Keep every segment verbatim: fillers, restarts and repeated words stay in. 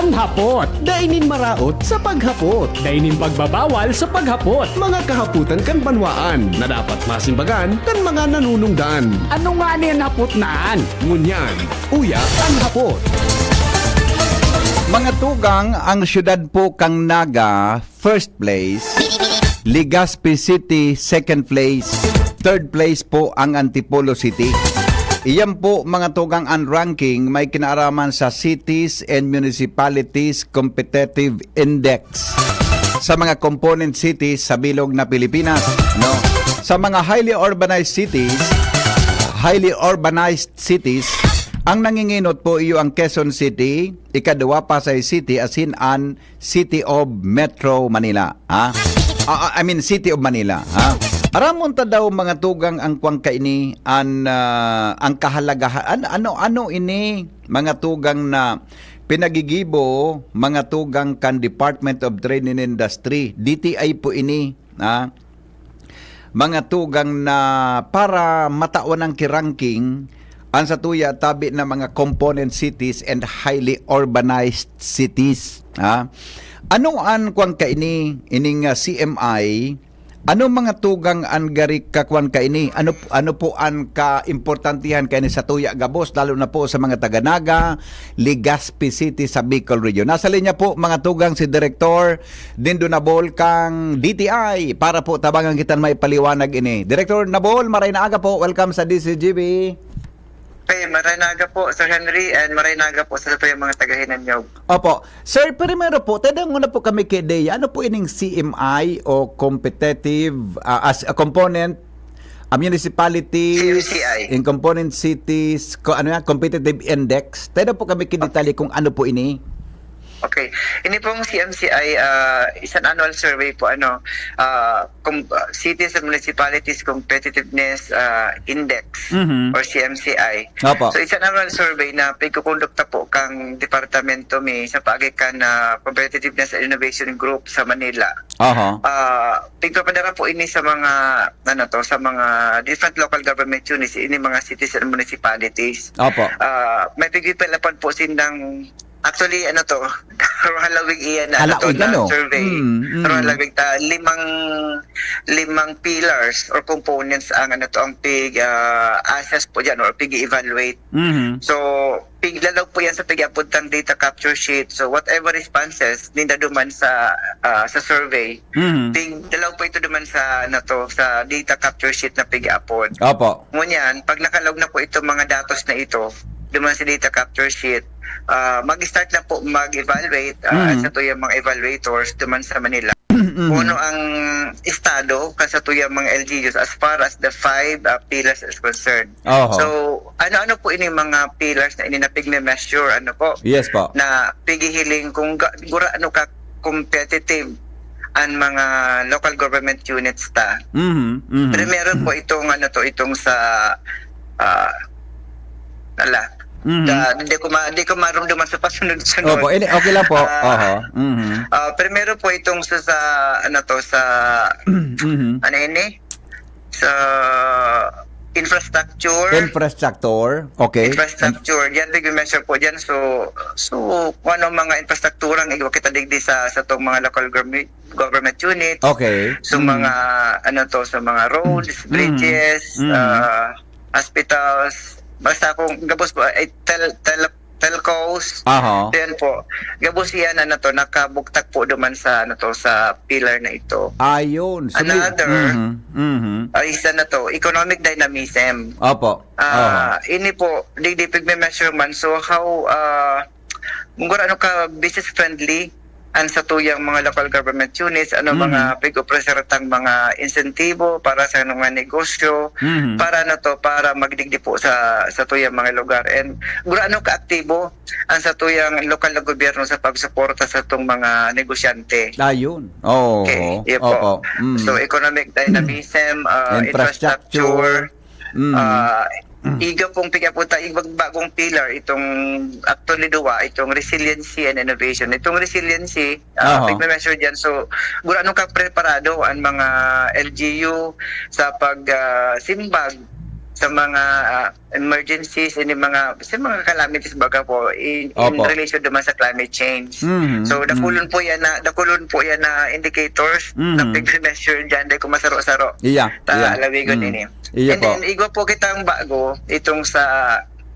An hapot. Dai nin maraot sa paghapot. Dai nin pagbabawal sa paghapot. Mga kahapotan kan banwaan na dapat masimbagan kan mga nanunungdan. Ano ngani an hapot na an? Ngunyan, uya an hapot. Mga tugang, ang siyudad po kan Naga, first place. Legazpi City, second place. Third place po ang Antipolo City. Iyan po, mga tugang, ang ranking may kinaaraman sa Cities and Municipalities Competitive Index sa mga component cities sa bilog na Pilipinas, no? Sa mga highly urbanized cities, highly urbanized cities, ang nanginginot po iyo ang Quezon City, ikaduwa Pasay City, asin an City of Metro Manila, ha? Ah, ah, I mean, City of Manila, ha? Aramon ta daw, mga tugang, ang kwang kaini, an, ah, ang kahalagahan, an-, ano, ano ini, mga tugang, na pinagigibo, mga tugang, kan Department of Trade and Industry, D T I po ini, ha? Mga tugang, na para matawan ang kiranking, ang satuya tabi na mga component cities and highly urbanized cities, ha? Ano an kwan kaini, ining, ah, C M I? Ano, mga tugang, an gari kakwan kaini? Ano, ano po an kaimportantihan kaini satuya gabos, lalo na po sa mga taga Naga, Legazpi City sa Bicol Region? Nasa linya po, mga tugang, si Direktor Dindo Nabol kang D T I para po tabangan kitang maipaliwanag ini. Direktor Nabol, maray na aga po. Welcome sa D Z G B. Okay, maray na aga po, Sir Henry, and maray na aga po sa satuyang mga taga-Hinanyog. Opo. Sir, primero po, tadangon na po kami ki ideya. Ano po ining C M I o competitive, ah, as a component, ah, municipalities, C M C I. In component cities, ko, ano yan, competitive index? Tayo po kami ki detalye kung ano po ini. Okay. Ini pong C M C I, ah, is an annual survey po, ano, ah, com-, ah, Cities and Municipalities Competitiveness, ah, Index, Mhm. or C M C I. Opo. So, it's an annual survey na pigkukondukta po kang departamento mi sa paagi kan, ah, Competitiveness and Innovation Group sa Manila. Aha. Ah, pigpapadara po ini sa mga, ano to, sa mga different local government units, ini mga cities and municipalities. Opo. Ah, may pigpipila po sindang Actually, ano to, Rohan Lawig iyan na, ano to, Halawig, na ano? survey. Mm, mm. Rohan Lawig ta, limang, limang pillars or components ang, ano to, ang pig, ah, assess po dyan or pig-evaluate. Mhm. So, piglalaw po yan sa pig-apod tang data capture sheet. So, whatever responses ninda duman sa, ah, sa survey, Mhm. pigdalaw po ito duman sa, ano to, sa data capture sheet na pig-apod. Opo. Ngunyan, pag nakalaog na po itong mga datos na ito, duman sa data capture sheet, ah, mag-start na po mag-evaluate, ah, Mhm. sa tuyang mga evaluators duman sa Manila. Mhm. Kung ano ang estado kan sa tuyang mga L G Us as far as the five, ah, pillars is concerned. Oho. So, ano-ano po ini mga pillars na ini na pigme-measure, ano po? Yes po. Na pighihiling kung ga-, gurano ka competitive an mga local government units ta. Mhm, mhm. Primero po itong ano to, itong sa, ah, ala, Mhm. da-, di ko ma-, di ko marumduman sa pasunod-sunod. Opo, ini, okay lang po. Ah, Oho. Mhm. ah, primero po itong sa, sa, ano to, sa, Mhm. ano ini? Sa infrastructure. Infrastructure. Okay. Infrastructure. Diyan, big measure po diyan. So, so, kung ano mga infrastruktura ang igwa kita digdi sa, sa tong mga local government, government unit. Okay. So, Mm. mga, ano to, sa mga roads, Mm. bridges, Mm. ah, hospitals. Basta kung gabos po, ay, tel-, tel-, telcos. Aha. Yan po. Gabos yan, ano to, nakabugtak po duman sa, ano to, sa pillar na ito. Ayun. So, may Another, Mhm. Mhm. ah, isa na to, economic dynamism. Opo. Ah, Aha. ini po, di, di pigme-measure man. So, how, ah, kung ano ka business friendly, an satuyang mga local government units, ano, Mhm. mga pig-opresar tang mga insentibo para sa mga negosyo, Mhm. para ano to, para magdigdi po sa, satuyang mga lugar. And gurano kaaktibo an satuyang lokal na gobyerno sa pagsuporta sa tong mga negosyante. Ayun. Oo. Okay, yun po. Opo. Mm. So, economic dynamism, ah, Infrastructure. infrastructure, Mm. ah, Mm. iga pong pigapunta, iba bagong pillar, itong actually duwa, itong resiliency and innovation. Itong resiliency, ah, Aha. pigme-measure dyan. So, gurano ka preparado an mga L G U sa pag, ah, simbag sa mga, ah, emergencies, ini mga, sa mga calamities baga po in, in Opo. relation naman sa climate change. Mhm, So, mhm. dakulon po yan na, dakulon po yan na indicators na Mhm. pig-measure dyan, dahil kung masaro-saro, Iya, ta iya. alawigon Mm. ini. Iya And po. then, igwa po kitang bago, itong sa,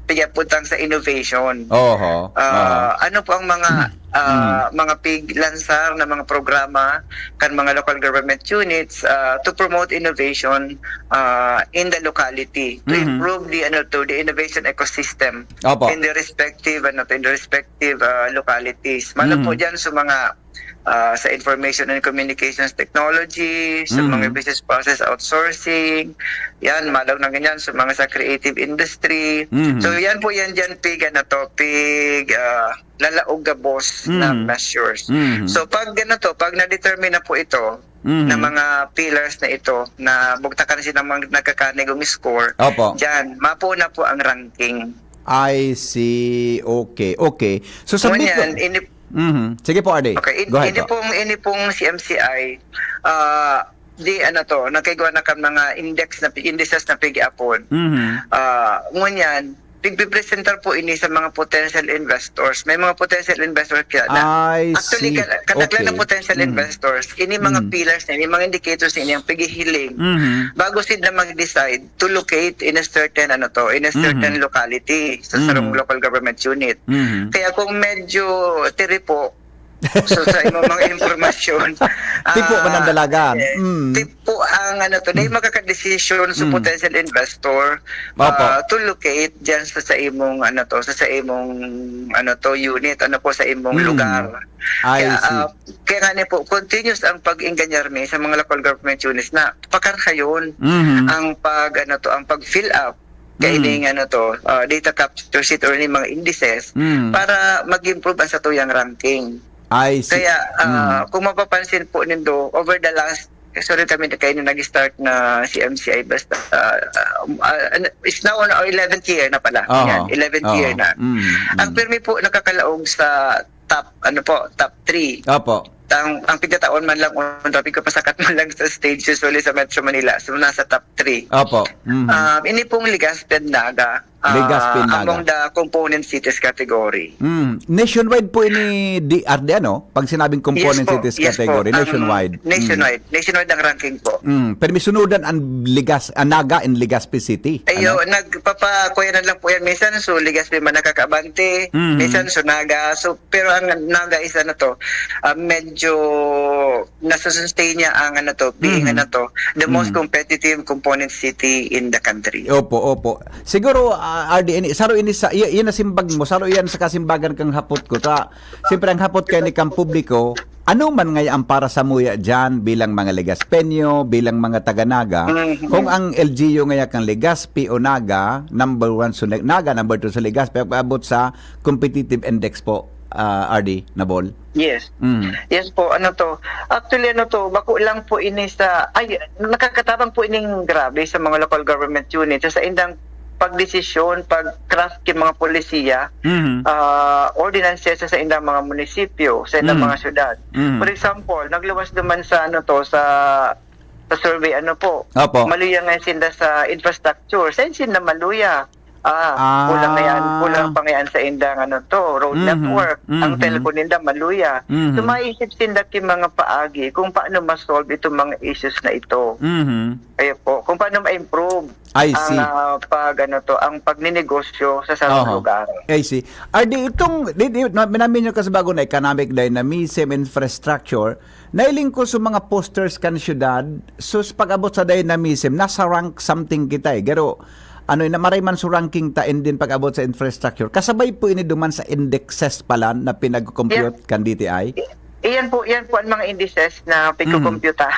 pigaputang sa innovation. Oho, Ah, oho. ano po ang mga, ah, Mm. mga pig-lansar na mga programa kan mga local government units, ah, to promote innovation, ah, in the locality, to Mhm. improve the, ano to, the innovation ecosystem Opo. in the respective, ano to, in the respective, ah, localities. Malo po Mhm. dyan sa mga, ah, sa information and communications technology, sa mga Mhm. business process outsourcing, yan, malo na ganyan, sa mga sa creative industry. Mhm. So, yan po yan dyan, pig, ano to, pig, ah, lalaog gabos na Mhm. measures. Mhm. So, pag, ano to, pag na-determine na po ito, Mhm. na mga pillars na ito, na bugtakan siya ng mga nagkakanig o score, Opo. dyan, mapo na po ang ranking. I see. Okay, okay. So, sabi ko Ngunyan, ini Mhm. Sige po, Ardi. Okay, in, Go ahead ini po. pong, ini pong C M C I, ah, di ano to, nagkaigwa na kan mga index na, indices na pig-apon. Mhm. Ah, ngunyan, pigpipresentar po ini sa mga potential investors. May mga potential investors kaya na. I Actually, see. ka-, kadaklan ng Okay. potential Mm. investors, ini mga Mm. pillars na, ini mga indicators na ini ang pighihiling Mhm. bago sila mag-decide to locate in a certain, ano to, in a certain Mhm. locality sa sarong Mhm. local government unit. Mhm. Kaya kung medyo tiri po, so sa imong mga impormasyon, Tipo ah, manandalagan. eh, Mm. tipo ang ano to, na Mm. yung makakadesisyon sa Mm. potential investor, Opo. ah, to locate dyan sa, sa imong ano to, sa, sa imong ano to, unit, ano po, sa imong Mm. lugar. I Kaya, see. ah, kaya nga ni po, continuous ang pag-enganyarme sa mga local government units na pakar kayon Mhm. ang pag, ano to, ang pag-fill up Mm. kaining, ano to, ah, data capture sheet or ni mga indices Mm. para mag-improve ang satuyang ranking. I see. Kaya, ah, Mm. kung mapapansin po nindo, over the last, eh, sorry kami na kayo na nag-start na C M C I, basta, ah, ah, ah, ano, it's now on our eleventh year na pala. Oho. Yan, eleventh Oho. year na. Mm, Ang mm. pirmi po nakakalaog sa top, ano po, top three. Opo. Ang, ang pigkataon man lang, on traffic ko pasakat man lang sa stage, usually sa Metro Manila. So, nasa top three. Opo. Mhm. Um, ini pong Legazpi and Naga, ah, Legazpi and Naga. among the component cities category. Mm. Nationwide po ini, D R D, ano? Pag sinabing Yes component po, cities yes po. category, Ang nationwide. Mm. nationwide. Nationwide ang ranking po. Mm. Pero may sunudan ang Legas-, ang Naga and Legazpi City. Ayo, Ano? nagpapakuyanan lang po yan. Minsan, so, Legazpi man nakakaabante. Mhm. Minsan, so, Naga. So, pero ang Naga is, ano to, ah, medyo nasusustain niya ang, ano to, being, Mhm. ano to, the most Mhm. competitive component city in the country. Opo, opo. Siguro, ah, R D N, saro ini sa, i-, iyan na simbag mo, saro iyan sa kasimbagan kang hapot ko. Ta, siyempre, ang hapot kay ni kang publiko, ano man ngaya ang para sa muya dyan bilang mga Legaspeño, bilang mga taga-Naga? Mhm. Kung ang L G U ngaya kang Legazpi o Naga, number one sa Naga, number two sa Legazpi, pag-abot sa competitive index po, ah, R D, Nabol? Yes. Mm. Yes po, ano to. Actually, ano to, bako lang po ini sa, ay, nakakatabang po ining grabe sa mga local government unit sa indang pagdesisyon, pag-craft yung mga polisiya, Mhm. ah, ordinances sa indang mga munisipyo, sa indang Mhm. mga syudad. Mhm. For example, nagluwas naman sa, ano to, sa, sa survey, ano po, Opo. maluya nga sinda sa infrastructure. Sa sinda maluya. Ah, Ah. kulang na yan, kulang pa nga yan sa indang, ano to, road Mhm. network. Ang Mhm. telco ninda maluya. Mhm. So, maisip sinda ki mga paagi kung paano ma-solve itong mga issues na ito. Mhm. Ayun po, kung paano ma-improve I ang, see. ah, pag, ano to, ang pagninegosyo sa sarong Oho. lugar. I see. Ardi, itong, di, di, na, minamin nyo kasi bago na economic dynamism, infrastructure, nailing ko sa mga posters kan syudad, sus, pag-abot sa dynamism, nasa rank something kita eh. Pero, ano, na maray man sa ranking ta, and then pag-abot sa infrastructure, kasabay po ini duman sa indexes pala na pinag-compute Yan. kan D T I? I-, iyan po, yan po ang mga indices na Mhm. pagkukumpyuta.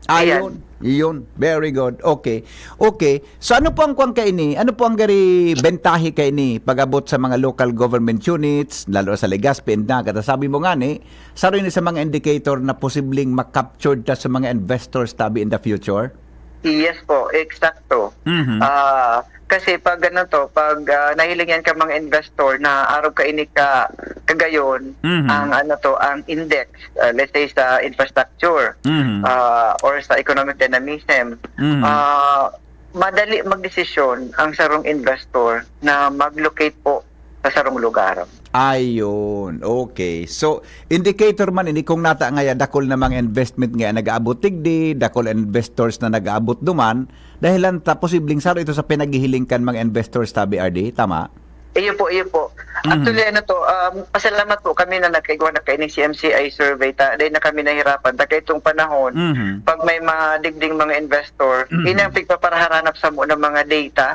Ah, Ayan. yun. Yun. Very good. Okay. Okay. So, ano po ang kwan kaini? Ano po ang gari bentahe kaini pag-abot sa mga local government units, lalo sa Legazpi and Naga? Sabi mo nga ni, saro ini sa mga indicator na posibleng ma-captured ta sa mga investors tabi in the future? Yes po, eksakto. Mhm. Ah, kasi pag ano to, pag, ah, nahiling yan ka mga investor na arog kaini ka, kagayon, Mhm. ang ano to, ang index, ah, let's say sa infrastructure, Mhm. ah, or sa economic dynamism, Mhm. ah, madali magdesisyon ang sarong investor na mag-locate po sa sarong lugar. Ayun, okay. So, indicator man ini kung nata ngaya dakul na mga investment ngaya nag-aabot digdi, dakul investors na nag-aabot duman, dahilan ta posibleng saro ito sa pinaghihiling kan mga investors, tabi, R D, tama? Iyo po, iyo po. Mhm. Actually, ano to, um, pasalamat po kami na nagkaigwa na kaining C M C I survey ta, dahil na kami nahirapan ta kay itong panahon, Mhm. pag may mga digding mga investor, Mhm. inang pigpaparaharanap sa mo ng mga data,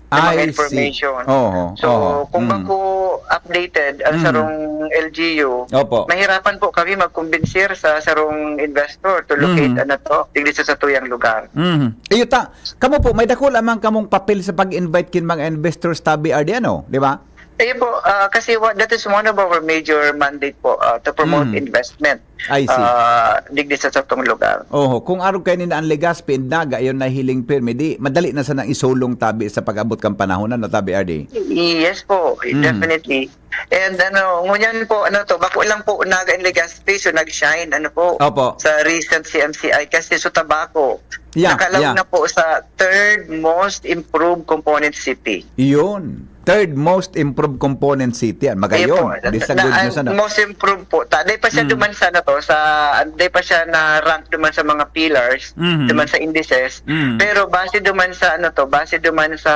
ng mga I see. Information. Oho, So, oho. kung Mm. bako updated ang Mm. sarong L G U, Opo. mahirapan po kami magkumbinsir sa sarong investor to locate, Mhm. ano to, digdi sa satuyang lugar. Mhm. Iyo ta, kamo po, may dakul amang kamong papel sa pag-invite kin mga investors, tabi, R D, ano? Di ba? Iyo po, ah, kasi wa-, that is one of our major mandate po, ah, to promote Mm. investment, I see. ah, digdi sa satong lugar. Oho, kung arog kayo ni na ang Legazpi and Naga, yun na hiling pirmi, di, madali na sanang isulong tabi sa pag-abot kang panahon, ano, tabi, R D? Yes po, Mm. definitely. And ano, ngunyan po, ano to, bako lang po Naga and Legazpi, so nag-shine, ano po, Opo. sa recent C M C I kasi so Tabaco, Yeah, nakalaw yeah. na po sa third most improved component city. Yun. Third most improved component city. Yan, Ayun magayon. po. Di sa Na, good news, ang ano? most improved po. Ta, di pa siya Mm. duman sa, ano to, sa, di pa siya na-rank duman sa mga pillars, Mhm. duman sa indices. Mm. Pero base duman sa, ano to, base duman sa,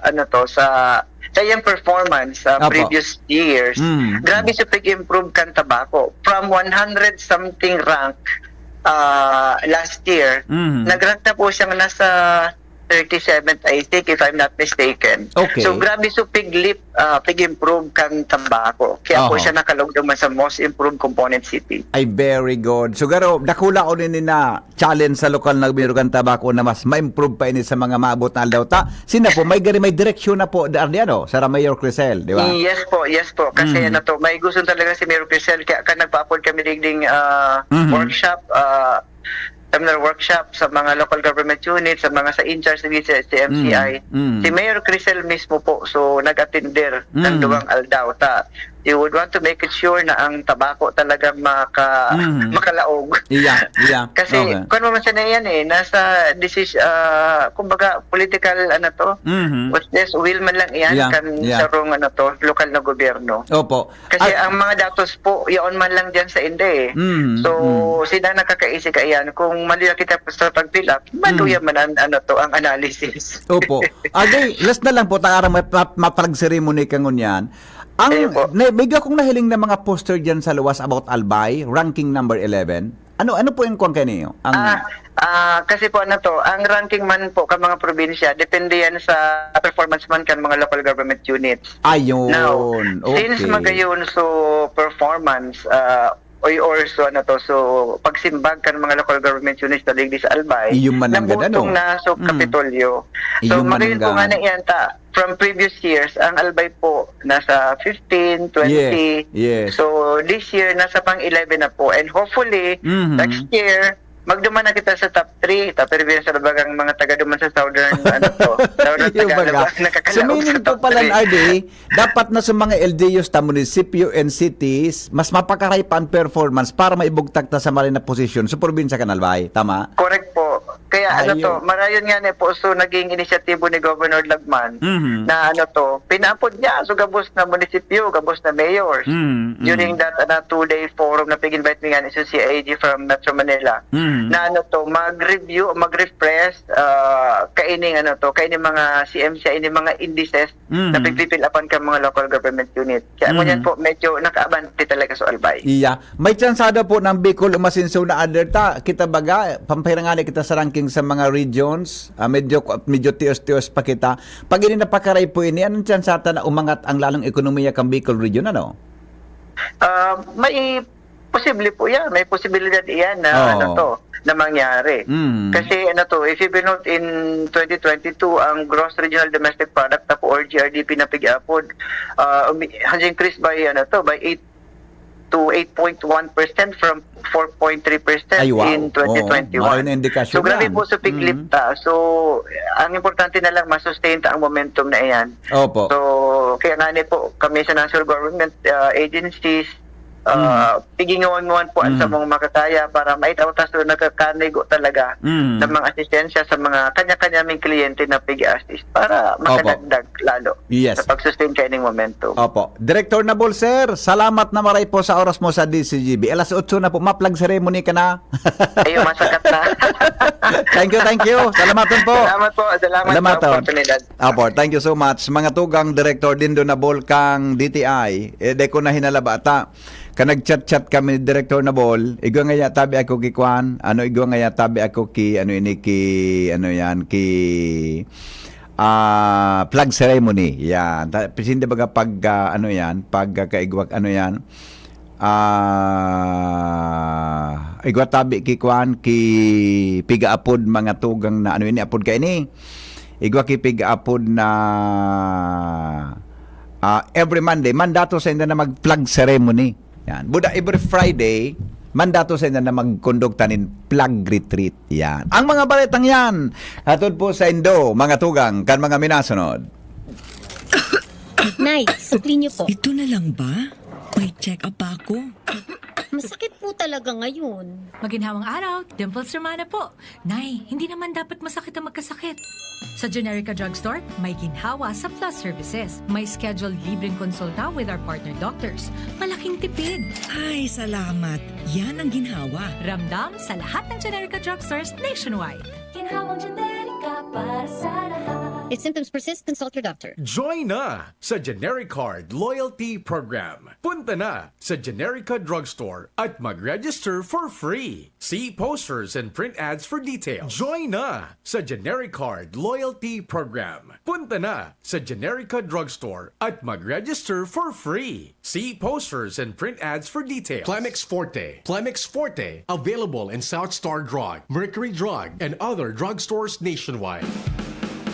ano to, sa, sa iyang performance sa Apo. previous years, Mm. grabe siya pag-improve kan Tabaco. From one hundred something rank, ah, last year, Mhm. nag-rank na po siyang nasa thirty-seventh, I think, if I'm not mistaken. Okay. So, grabe so pig-leap, ah, pig-improve kan Tabaco. Kaya po Oho. siya nakalog naman sa most improved component city. Ay, very good. So, garo, dakula o nini na challenge sa lokal na gobierno kan Tabaco na mas ma-improve pa ini sa mga maabot na aldaw ta. Sina po, may gari, may direksyon na po, Ardiano, Sara Mayor Crisel, di ba? Yes po, yes po. Kasi Mm. ano to, may gusto talaga si Mayor Crisel, kaya ka nagpaapod kami digding, ah, Mhm. workshop, ah, seminar workshop sa mga local government unit, sa mga sa in-charge ng C M C I. Mm, mm. Si Mayor Crisel mismo po, so nag-atender ng Mm. duwang aldaw ta. You would want to make it sure na ang Tabaco talaga maka-, Mm. makalaog. Iya, iya. Kasi, Okay. kung ano man siya na yan eh, nasa desis-, ah, kumbaga, political, ano to, Mhm. what's this, will man lang iyan, Yeah, kan yeah. sarong, ano to, lokal na gobyerno. Opo. Kasi At ang mga datos po, yaon man lang diyan sa inda eh. Mm, So, mm. sila nakakaisi kaiyan. Kung maluya kita sa pag-fill up, maluya Mm. man ang, ano to, ang analysis. Opo. Agay, last na lang po, ta aram ma-, ma-, ma-flag ceremony ka ngunyan. Ang, Ayun po. na, may akong nahiling na mga poster diyan sa luwas about Albay, ranking number eleven. Ano, ano po yung kuwan kayo ninyo? Ang Ah, ah, kasi po, ano to, ang ranking man po ka mga probinsya, depende yan sa performance man kan mga local government units. Ayun. Now, since Okay. magayon so performance, ah, or, or so, ano to, so pagsimbag kan mga local government units na digdi sa Albay, Iyo man ang gad, nabutong ano? na so Mm. Kapitolyo. So, Iyo man magayon ang po nga gad. na yan ta, from previous years, ang Albay po nasa fifteen, twenty. Yes, yes. So, this year, nasa pang eleven na po. And hopefully, Mhm. next year, magduman na kita sa top three. Tapi rin sa bagang mga taga duman sa Southern, ano to, Southern Yung Tagalog, baga. ang nakakalaog So, meaning sa po top pala, three. R D, dapat na sa mga L G Us ta, munisipyo and cities, mas mapakaray pa ang performance para maibugtak ta sa maray na posisyon sa probinsya kan Albay. Tama? Correct po. Kaya ano Ayun. to, marayon nga ni po, so naging inisyatibo ni Governor Lagman Mhm. na ano to, pinaapod niya, so gabos na munisipyo, gabos na mayors. Mhm, mhm. During that, ano, two-day forum na pig-invite mi nga ni sa C I A G from Metro Manila, Mhm. na ano to, mag-review, mag-refresh, ah, kaining ano to, kaining mga C M C I, ining mga indices Mhm. na pigpipilapan ka mga local government unit. Kaya Mhm. ngunyan po, medyo nakaabante talaga sa Albay. Iya. May tsansada po ng Bicol umasenso na under ta. Kita baga, pampahirangani kita sa ranking sa mga regions. Ah, medyo, medyo tios-tios pa kita. Pag ini napakaray po ini, anong tsansata na umangat ang lalong ekonomiya kan Bicol region, ano? Ah, may posible po yan. May posibilidad iyan na Oo. ano to, na mangyari. Mm. Kasi ano to, if you note in twenty twenty-two, ang gross regional domestic product na po or G R D P na pig-apod, ah, umi-, has increased by ano to, by eight to eight point one percent from four point three percent Ay, wow. in twenty twenty-one. Oo, maray na indikasyon So, grabe yan. po sa pig-leap Mm. ta. So, ang importante na lang, masustain ta ang momentum na iyan. Opo. So, kaya nga ni po, kami sa national government, ah, agencies, Ah, pigingawan mo man po ang samong makakaya para maitao ta sa nakakanigo talaga sa mga asistensya sa mga kanya-kanya ming kliyente na pig-assist para makadagdag lalo sa pag-sustain kaining momentum. Opo. Director Nabol, sir, salamat na maray po sa oras mo sa D C G B. Alas otso na po, ma-flag ceremony ka na. Ayun, masakat na. Thank you, thank you. Salamaton po. Salamat po. Salamat, salamat sa oportunidad. Apo, thank you so much. Mga tugang, Director Dindo Nabol kang D T I, eh, di ko na hinalaba ata. Kan nag-chat-chat kami ni Director Nabol, igwa ngaya tabi ako ki kwan, ano, igwa ngaya tabi ako ki, ano ini, ki, ano yan, ki, ah, flag ceremony. Yan. Ta-, pisin di baga pag, ah, ano yan, pag, ah, kaigwak, ano yan, ah, igwa tabi ki kwan, ki pigaapod mga tugang na, ano ini, apod ka ini? Igwa ki pigaapod na, ah, every Monday, mandato sa inda na mag-flag ceremony. Yan. Buda every Friday, mandato sa inda na mag-conduct tanin flag retreat. Yan. Ang mga baretang yan, hatod po sa indo, mga tugang, kan mga minasunod. Nay, sukli niyo po. Ito na lang ba? May check-up pa ako. Masakit po talaga ngayon. Maginhawang araw, Dimples Romana po. Nay, hindi naman dapat masakit ang magkasakit. Sa Generica Drugstore, may ginhawa sa Plus Services. May scheduled libreng konsulta with our partner doctors. Malaking tipid. Ay, salamat. Yan ang ginhawa. Ramdam sa lahat ng Generica Drugstores nationwide. Ginhawang Generica para sa lahat. If symptoms persist, consult your doctor. Join na sa Genericard Loyalty Program. Punta na sa Generica Drugstore at mag-register for free. See posters and print ads for details. Join na sa Genericard Loyalty Program. Punta na sa Generica Drugstore at mag-register for free. See posters and print ads for details. Plemex Forte. Plemex Forte, available in South Star Drug, Mercury Drug, and other drugstores nationwide.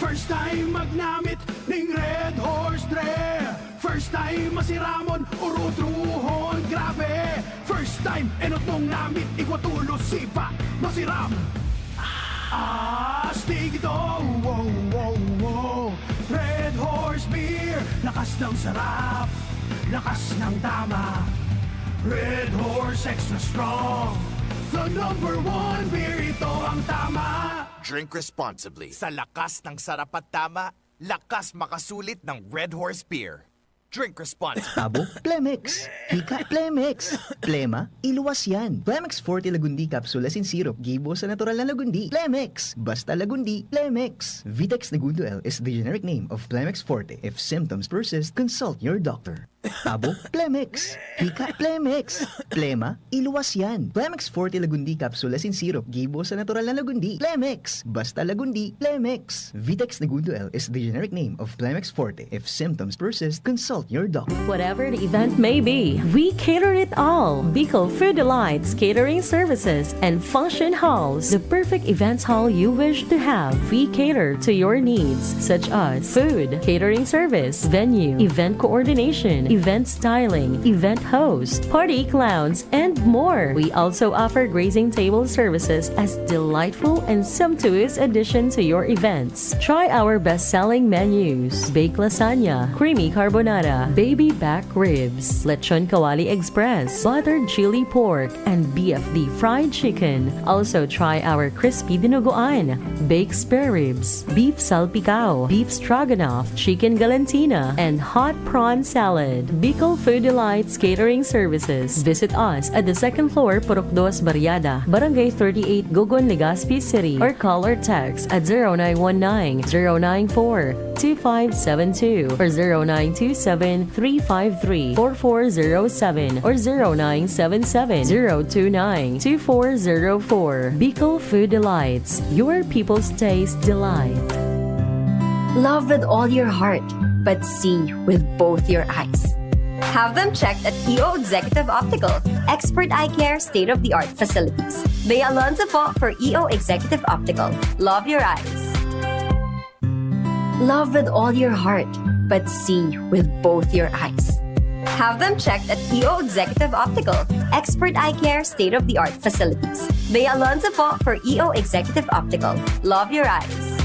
First time magnamit ning Red Horse Dre. First time masiramon, urutruhon, grabe. First time, enot mong namit, igwa tulos sipa, masiram. Astig ito, wow, wow, wow. Red Horse Beer, lakas ng sarap, lakas ng tama. Red Horse Extra Strong, the number one beer, ito ang tama. Drink responsibly. Sa lakas ng sarap at tama, lakas makasulit ng Red Horse Beer. Drink responsibly. Abo, Plemex. Hika, Plemex. Plema, iluwas yan. Plemex Forte Lagundi Capsule asin Syrup, gibo sa natural na lagundi. Plemex. Basta lagundi, Plemex. Vitex Negundo L is the generic name of Plemex Forte. If symptoms persist, consult your doctor. Abo, Plemex. Hika, Plemex. Plema, iluwas yan. Plemex Forte Lagundi Capsule asin Syrup, gibo sa natural na lagundi. Plemex. Basta lagundi, Plemex. Vitex Negundo L is the generic name of Plemex Forte. If symptoms persist, consult your doctor. Whatever the event may be, we cater it all. Bicol Food Delights Catering Services and Function Halls, the perfect events hall you wish to have. We cater to your needs, such as food, catering service, venue, event coordination, event styling, event host, party clowns, and more. We also offer grazing table services as delightful and sumptuous addition to your events. Try our best-selling menus: baked lasagna, creamy carbonara, baby back ribs, lechon kawali express, buttered chili pork, and B F D fried chicken. Also try our crispy dinuguan, baked spare ribs, beef salpicao, beef stroganoff, chicken galantina, and hot prawn salad. Bicol Food Delights Catering Services. Visit us at the second floor, Purok Dos Barriada, Barangay thirty-eight, Gogon, Legazpi City, or call or text at zero nine one nine, zero nine four, two five seven two or zero nine two seven, three five three, four four zero seven or zero nine seven seven, zero two nine, two four zero four. Bicol Food Delights, your people's taste delight. Love with all your heart, but see with both your eyes. Have them checked at E O Executive Optical. Expert eye care, state-of-the-art facilities. Bea Alonzo po for E O Executive Optical. Love your eyes. Love with all your heart, but see with both your eyes. Have them checked at E O Executive Optical. Expert eye care, state-of-the-art facilities. Bea Alonzo po for E O Executive Optical. Love your eyes.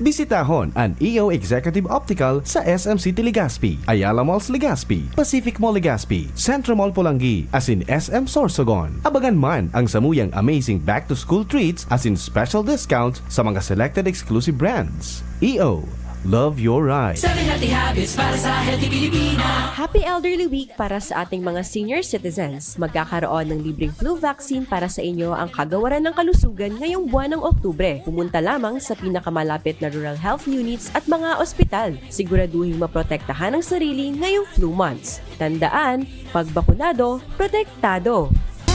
Bisitahon an E O Executive Optical sa S M City Legazpi, Ayala Malls Legazpi, Pacific Mall Legazpi, Centro Mall Polangui, asin S M Sorsogon. Abangan man ang samuyang amazing back-to-school treats asin special discounts sa mga selected exclusive brands. E O, love your ride! Seven Healthy Habits para sa Healthy Pilipina. Happy Elderly Week para sa ating mga senior citizens. Magkakaroon ng libreng flu vaccine para sa inyo ang Kagawaran ng Kalusugan ngayong buwan ng Oktubre. Pumunta lamang sa pinakamalapit na rural health units at mga ospital. Siguraduhing maprotektahan ang sarili ngayong flu months. Tandaan, pag bakunado, protektado.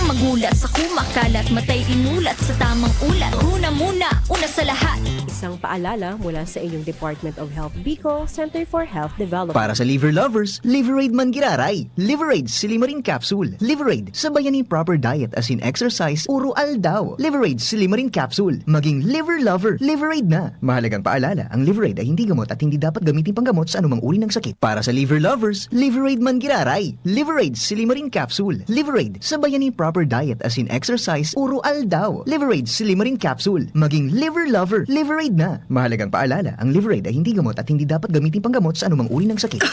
Magulat sa kumakalat, matay inulat sa tamang ulat. Una muna, una sa lahat. Isang paalala mula sa inyong Department of Health Bicol, Center for Health Development. Para sa liver lovers, Liverade man giraray. Liverade Silimarin Capsule. Liverade, sabayan nin proper diet asin exercise uro aldaw. Liverade Silimarin Capsule. Maging liver lover, Liverade na. Mahalagang paalala, ang Liverade ay hindi gamot at hindi dapat gamitin panggamot sa anumang uri ng sakit. Para sa liver lovers, Liverade man giraray. Liverade Silimarin Capsule. Liverade, sabayan nin proper diet asin exercise uro aldaw. Liverade Silimarin Capsule. Maging liver lover, Liverade na. Mahalagang paalala, ang Liverade ay hindi gamot at hindi dapat gamitin panggamot sa anumang uri ng sakit.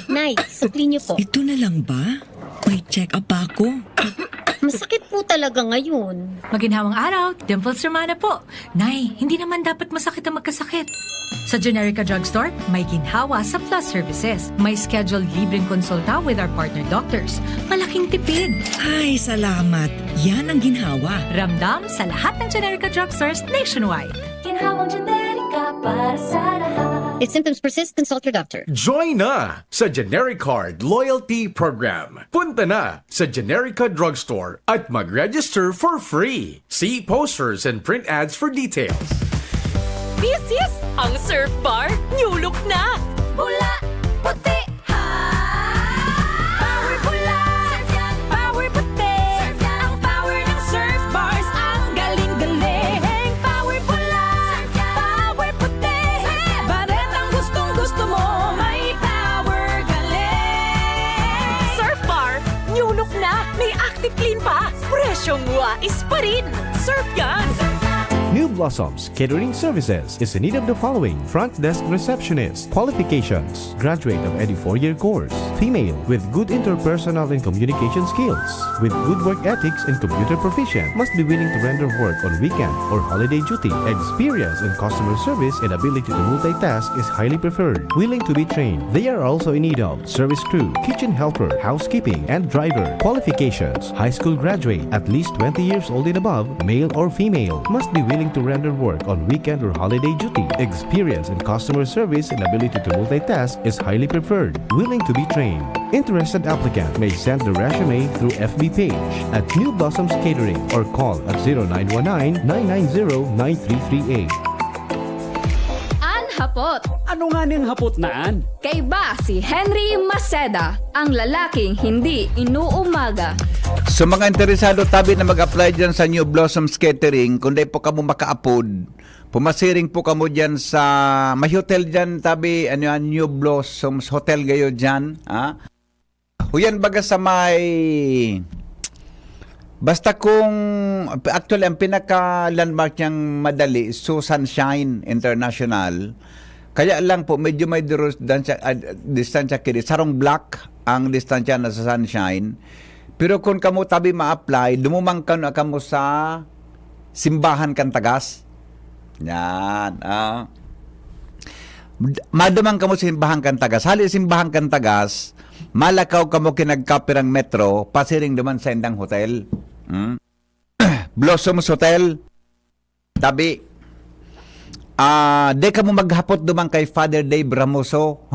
Nay, sukli niyo po. Ito na lang ba? May check-up pa ako. Masakit po talaga ngayon. Maginhawang araw, Dimples Romana po. Nay, hindi naman dapat masakit ang magkasakit. Sa Generica Drugstore, may ginhawa sa Plus Services. May scheduled libreng konsulta with our partner doctors. Malaking tipid! Ay, salamat! Yan ang ginhawa! Ramdam sa lahat ng Generica Drugstores nationwide. Ginhawang Generica para sa lahat. If symptoms persist, consult your doctor. Join na sa Genericard Loyalty Program. Punta na sa Generica Drugstore at mag-register for free. See posters and print ads for details. This is ang Surf Bar New Look na! Pula, puti, ha! Power pula, power puti, ang power ng Surf Bars, ang galing-galing. Power pula, power puti, baretang gustong-gusto mo, may power galing. Surf Bar, new look na, may Active Clean pa, presyong wais pa rin. Surf yan! New Blossoms Catering Services is in need of the following: front desk receptionist. Qualifications: graduate of any four-year course. Female, with good interpersonal and communication skills, with good work ethics and computer proficient. Must be willing to render work on weekend or holiday duty. Experience in customer service and ability to multitask is highly preferred. Willing to be trained. They are also in need of service crew, kitchen helper, housekeeping, and driver. Qualifications: high school graduate, at least twenty years old and above, male or female. Must be willing to render work on weekend or holiday duty. Experience in customer service and ability to multitask is highly preferred. Willing to be trained. Interested applicant may send the resume through F B page at New Blossoms Catering or call at zero nine one nine, nine nine zero, nine three three eight. An hapot. Ano nga ning hapot na an? Kaiba si Henry Maceda, ang lalaking hindi inuumaga. Sa mga interesado tabi na mag-apply dyan sa New Blossoms Catering, kung di po kamo makaapod, pumasiring po kamo dyan sa, may hotel dyan tabi, ano yan, New Blossoms Hotel gayo dyan, ha? Huyan baga sa may, basta kung, actually, ang pinaka-landmark niyang madali, so Sunshine International. Kaya lang po, medyo may durus-, dansya-, ah, distansya kini. Sarong block ang distansya na sa Sunshine. Pero kung kamo tabi ma-apply, dumumang kano kamo sa simbahan kan Tagas. Yan, ah. Madumang kamo sa simbahan kan Tagas. Hali simbahan kan Tagas, malakaw kamo ki nagkapirang metro, pasiring duman sa indang hotel. Hmm? Blossoms Hotel. Tabi, ah, di kamo maghapot duman kay Father Dave Ramoso.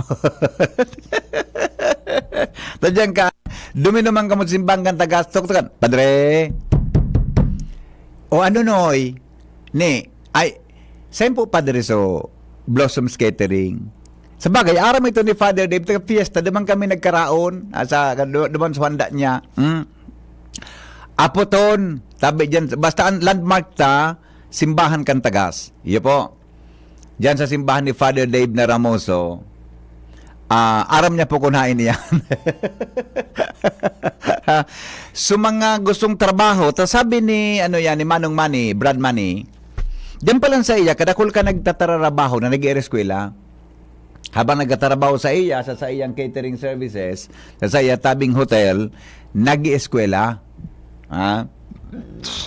Tadyan ka, duminuman kamo sa simbahan kan Tagas, tuktukan, "Padre." O ano, Noy? Ni, ay, sain po, Padre, so Blossoms Catering? Sa bagay, aram ito ni Father Dave, taga Fiesta, duman kami nagkaraon, ah, sa, du-, duman sa handa niya. Hmm? Apoton, tabi dyan, basta ang landmark ta, simbahan kan Tagas. Iyo po. Diyan sa simbahan ni Father Dave na Ramoso, ah, aram niya po kung hain iyan. So, mga gustong trabaho, ta sabi ni, ano yan, ni Manong Manny, Brad Manny, Diyan pa lang sa iya, kadakol ka nagtatararabaho na nag-eereskwela. Habang nagtatrabaho sa iya, sa saiyang catering services, sa saiya tabing hotel, nag-ieskwela. Ha?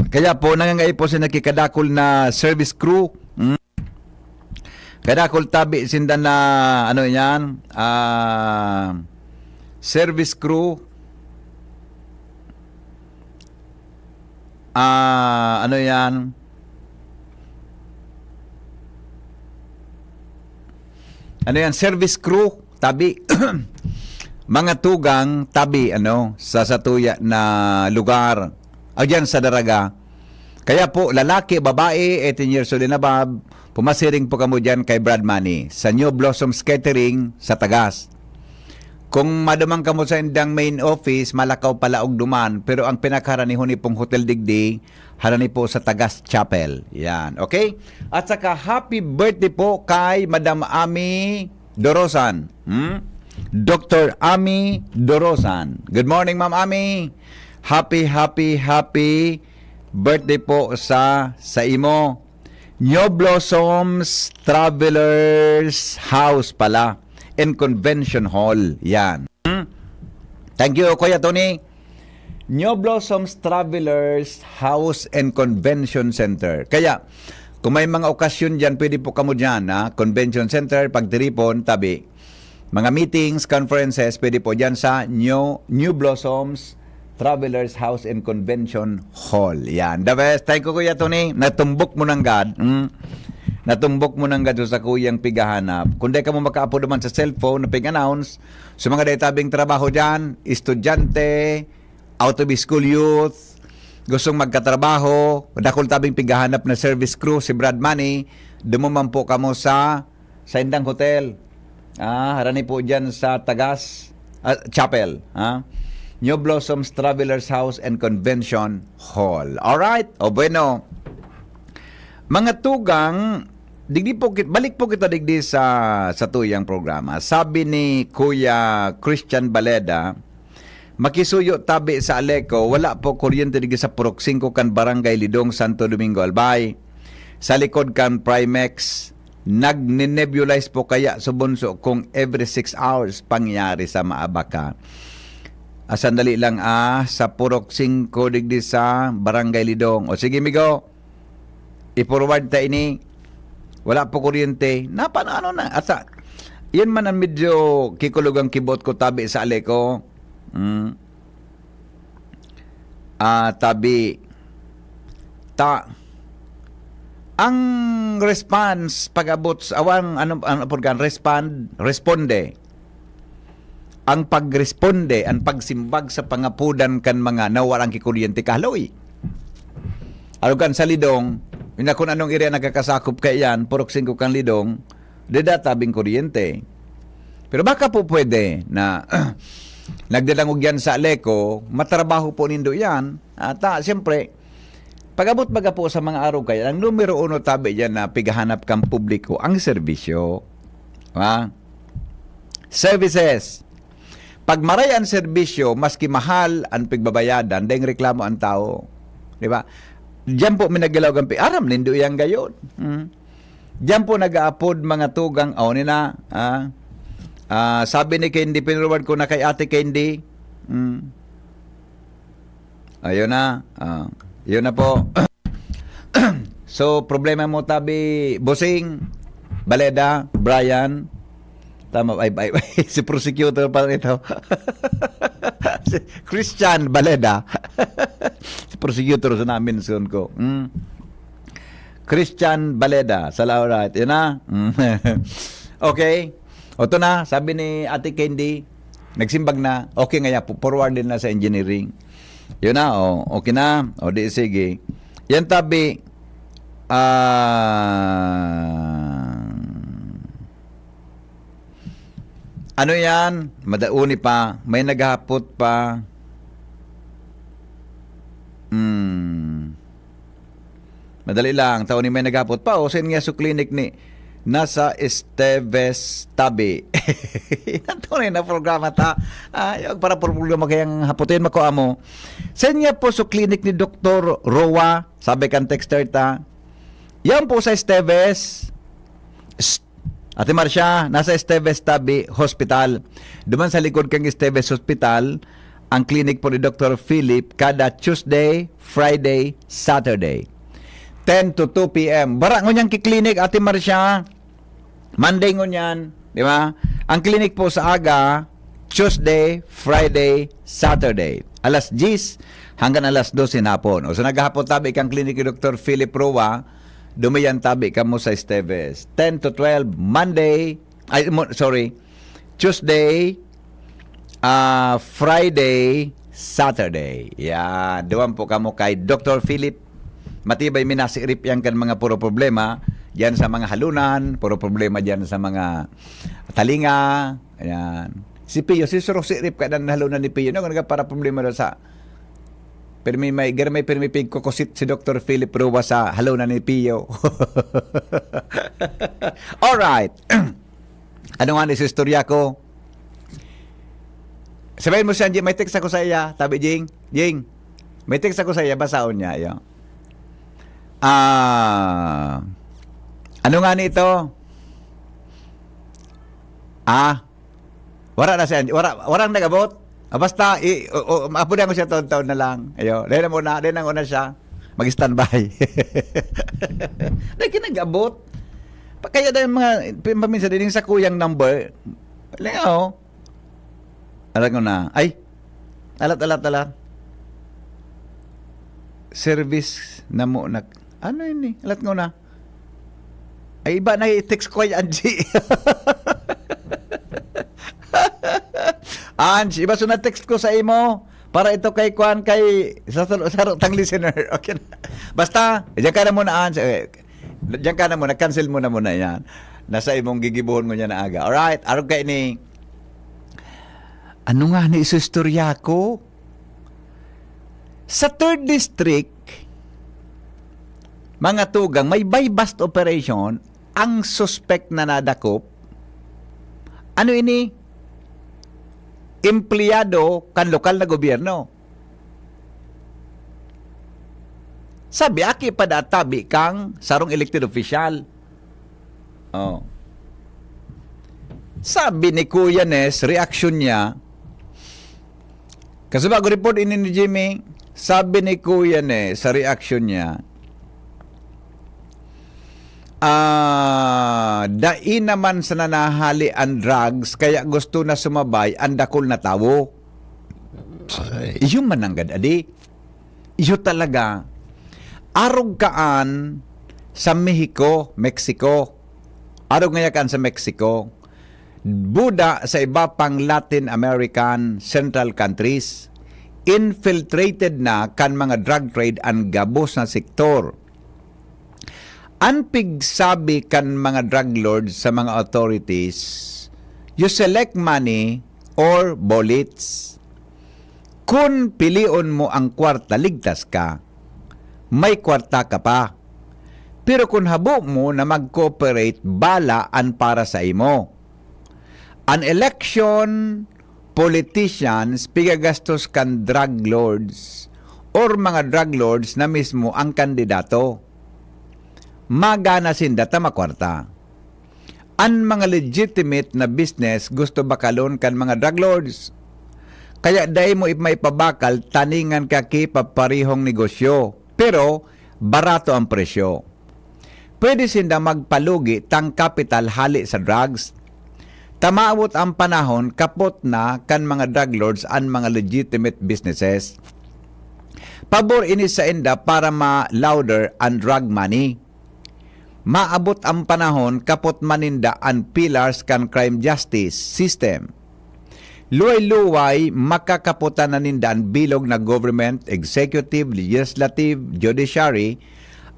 Kaya po, nangangaipo sila kay kadakol na service crew. Hmm? Kadakol tabi sinda na, ano yan, ah, service crew. Ah, ano yan? Ano yan? Service crew, tabi. Mga tugang, tabi, ano, sa satuya na lugar. O diyan sa Daraga. Kaya po, lalaki, babae, eighteen years old and above, pumasiring po kamo diyan kay Brad Money sa New Blossoms Catering sa Tagas. Kung maduman kamo sa indang main office, malakaw palaog duman, pero ang pinakaharani huni pong hotel digdi, harani po sa Tagas Chapel. Yan, okay? At saka happy birthday po kay Madam Ami Dorosan. Hmm? Doctor Ami Dorosan. Good morning, Ma'am Ami. Happy, happy, happy birthday po sa sa imo. New Blossoms Travelers House pala and Convention Hall. Yan. Hmm? Thank you, Kuya Tony. New Blossoms Travelers House and Convention Center. Kaya, kung may mga okasyon dyan, pwede po kamo dyan, ha? Convention Center, pagtiripon, tabi. Mga meetings, conferences, pwede po dyan sa New, New Blossoms Travelers House and Convention Hall. Yan. The best. Thank you, Kuya Tony. Natumbok mo nanggad. Mm. Natumbok mo nanggad sa kuyang pighahanap. Kung di ka mo makaapod naman sa cellphone na pig-announce, sa mga daytabing trabaho dyan, estudyante, out of school youth, gustong magkatrabaho, dakul tabing pighahanap na service crew, si Brad Money, dumuman po kamo sa sa indang hotel. Ah, harani po dyan sa Tagas ah, Chapel. Ah. New Blossoms Travelers House and Convention Hall. Alright? O bueno. Mga tugang, digdi po kit, balik po kita digdi sa sa tuyang programa. Sabi ni Kuya Christian Baleda, makisuyo tabi sa Aleco, wala po kuryente digdi sa Purok singko kan Barangay Lidong, Santo Domingo, Albay. Sa likod kan Primex, nagnenebulize po kaya subunso kung every six hours pangyari sa Maabaca. Ah, sandali lang, ah, sa Purok singko digdi sa Barangay Lidong. O sige, migo, i-forward ta ini. Wala po kuryente. Napano-ano na. Ata, yan man ang medyo kikulog ang kibot ko tabi sa Aleco. Mm. Ah, tabi. Ta, ang response pag-abot sa awang ano, ano po kan respond, responde. Ang pagresponde, ang pagsimbag sa pangapodan kan mga nawarang kikuryente kahaloy. Arog kan sa Lidong, yun na kung anong area nagkakasakop kaiyan, Purok singko kan Lidong, dida tabing kuryente. Pero baka po pwede na nagdadangog yan sa Aleco, matrabaho po nindo yan. At ah, siyempre, pag-abot baga po sa mga araw kaya, ang numero uno tabi dyan na pighahanap kang publiko, ang serbisyo. Ha? Services. Pag maray ang serbisyo, maski mahal ang pigbabayadan, daing reklamo ang tao. Di ba? Diyan po minagalaw ang pi-, aram nindo yan gayon. Hmm. Diyan po nag-aapod mga tugang, aw ni na, ah. Ah, sabi ni Candy, pinurward ko na kay Ate Candy. Hmm. Ayun na. Ah, yun na po. So, problema mo tabi, Bossing, Baleda, Brian. Tama, ay, ay, ay, si prosecutor pa ito. Si Christian Baleda. Si prosecutor sa namin, son ko. Mm. Christian Baleda, sa Laurite. Yun na. Mm. Okay. O, ito na, sabi ni Ate Candy, nagsimbag na, okay nga ya, forward din na sa engineering. Yun na, o, okay na. O, di, sige. Yan tabi, ah, ano yan? Madauni pa. May naghahapot pa. Hmm. Madali lang. Tao ni may naghapot pa. O, sain nga so clinic ni nasa Esteves tabi. Ang tunay na programa ta. Ah, yung para programa kayang haputin, mako amo. Sain nga po so clinic ni Doktor Roa? Sabi kan texter ta. Yan po sa Esteves. Psst! Ate Marcia, nasa Esteves Tabi Hospital. Duman sa likod kang Esteves Hospital, ang clinic po ni Doctor Philip kada Tuesday, Friday, Saturday. Ten to two p m. Bara ngunyan ki-clinic, Ate Marcia. Monday ngunyan, di ba? Ang clinic po sa aga, Tuesday, Friday, Saturday. Alas diyes hanggang alas dos hapon. O sa naghapon tabi kang clinic ni Doctor Philip Roa, dumayan tabi kamo sa Esteves. Ten to twelve, Monday, ay, mo- sorry, Tuesday, ah, Friday, Saturday. Yan. Duman po kamo kay Doctor Philip. Matibay mi nasirip yan kan mga puro problema. Diyan sa mga halunan, puro problema diyan sa mga talinga. Ayan. Si Pio, si Surok sirip ka na halunan ni Pio. No, nagpara problema daw sa Pirmi may, garo may pirmi pigkukusit si Doctor Philip Roa sa halunan ni Pio. Alright. Ano nga ni sa istorya ko? Sabihin mo siya, "Jing, may text ako sa iya." Tabi, "Jing, Jing, may text ako sa iya." Basaon niya, yo. Ah, ano nga ni ito? Ah, wala na siya. Wala, walang nag-abot. Ah, basta, i, o, o, apunan ko siya taon-taon na lang. Ayo, dahil na muna, dahil na muna siya. Mag-standby. Dahil kinag-abot. Pa, kaya dahil mga, pi-, paminsan din yung sa kuyang number. Alam nga, oh. Alam ko na. Ay! Alat, alat, alat. Service na mo nag-, ano yun eh? Alat ko na. Ay, iba na i-text ko kay Angie. Angie, iba so na-text ko sa imo. Para ito kay Kwan, kay sa, sa, sa rutang listener. Okay na. Basta, diyan ka na muna, Angie. Eh, diyan ka na muna. Cancel mo na muna yan. Nasa imong gigibuhon mo niya na aga. Alright, arog kayo ni... Ano nga ni istorya ko? Sa third district, mga tugang, may buy-bust operation ang suspect na nadakop. Ano ini? Empleyado kan lokal na gobyerno. Sabi, aki pa da tabi kang sarong elected official. Oh. Sabi ni Kuya Nes, reaksyon niya, kasubago report ini ni Jimmy, sabi ni Kuya Nes sa reaksyon niya, "Ah, dai naman sa nanahali an drugs, kaya gusto na sumabay an dakul na tawo." Iyo man nanggad, adi. Iyo talaga. Arog kaan sa Mexico, Mexico. Arog ngaya kaan sa Mexico. Buda sa iba pang Latin American central countries. Infiltrated na kan mga drug trade an gabos na sektor. An pigsabi kan mga drug lords sa mga authorities, "You select money or bullets." Kun pilion mo ang kwarta, ligtas ka. May kwarta ka pa. Pero kun habo mo na mag-cooperate, bala an para sa imo. An election, politicians, pigagastos kan drug lords or mga drug lords na mismo ang kandidato. Magana sinda ta makwarta. An mga legitimate na business gusto bakalon kan mga drug lords. Kaya dai mo ip-, maipabakal taningan ka ki paparihong negosyo, pero barato ang presyo. Pwede sinda magpalugi tang kapital hali sa drugs. Ta maabot ang panahon, kapot na kan mga drug lords an mga legitimate businesses. Pabor ini sainda para ma-launder an drug money. Maabot ang panahon, kapot man ninda an pillars kan crime justice system. Luway-luway, makakapotan na ninda an bilog na government, executive, legislative, judiciary.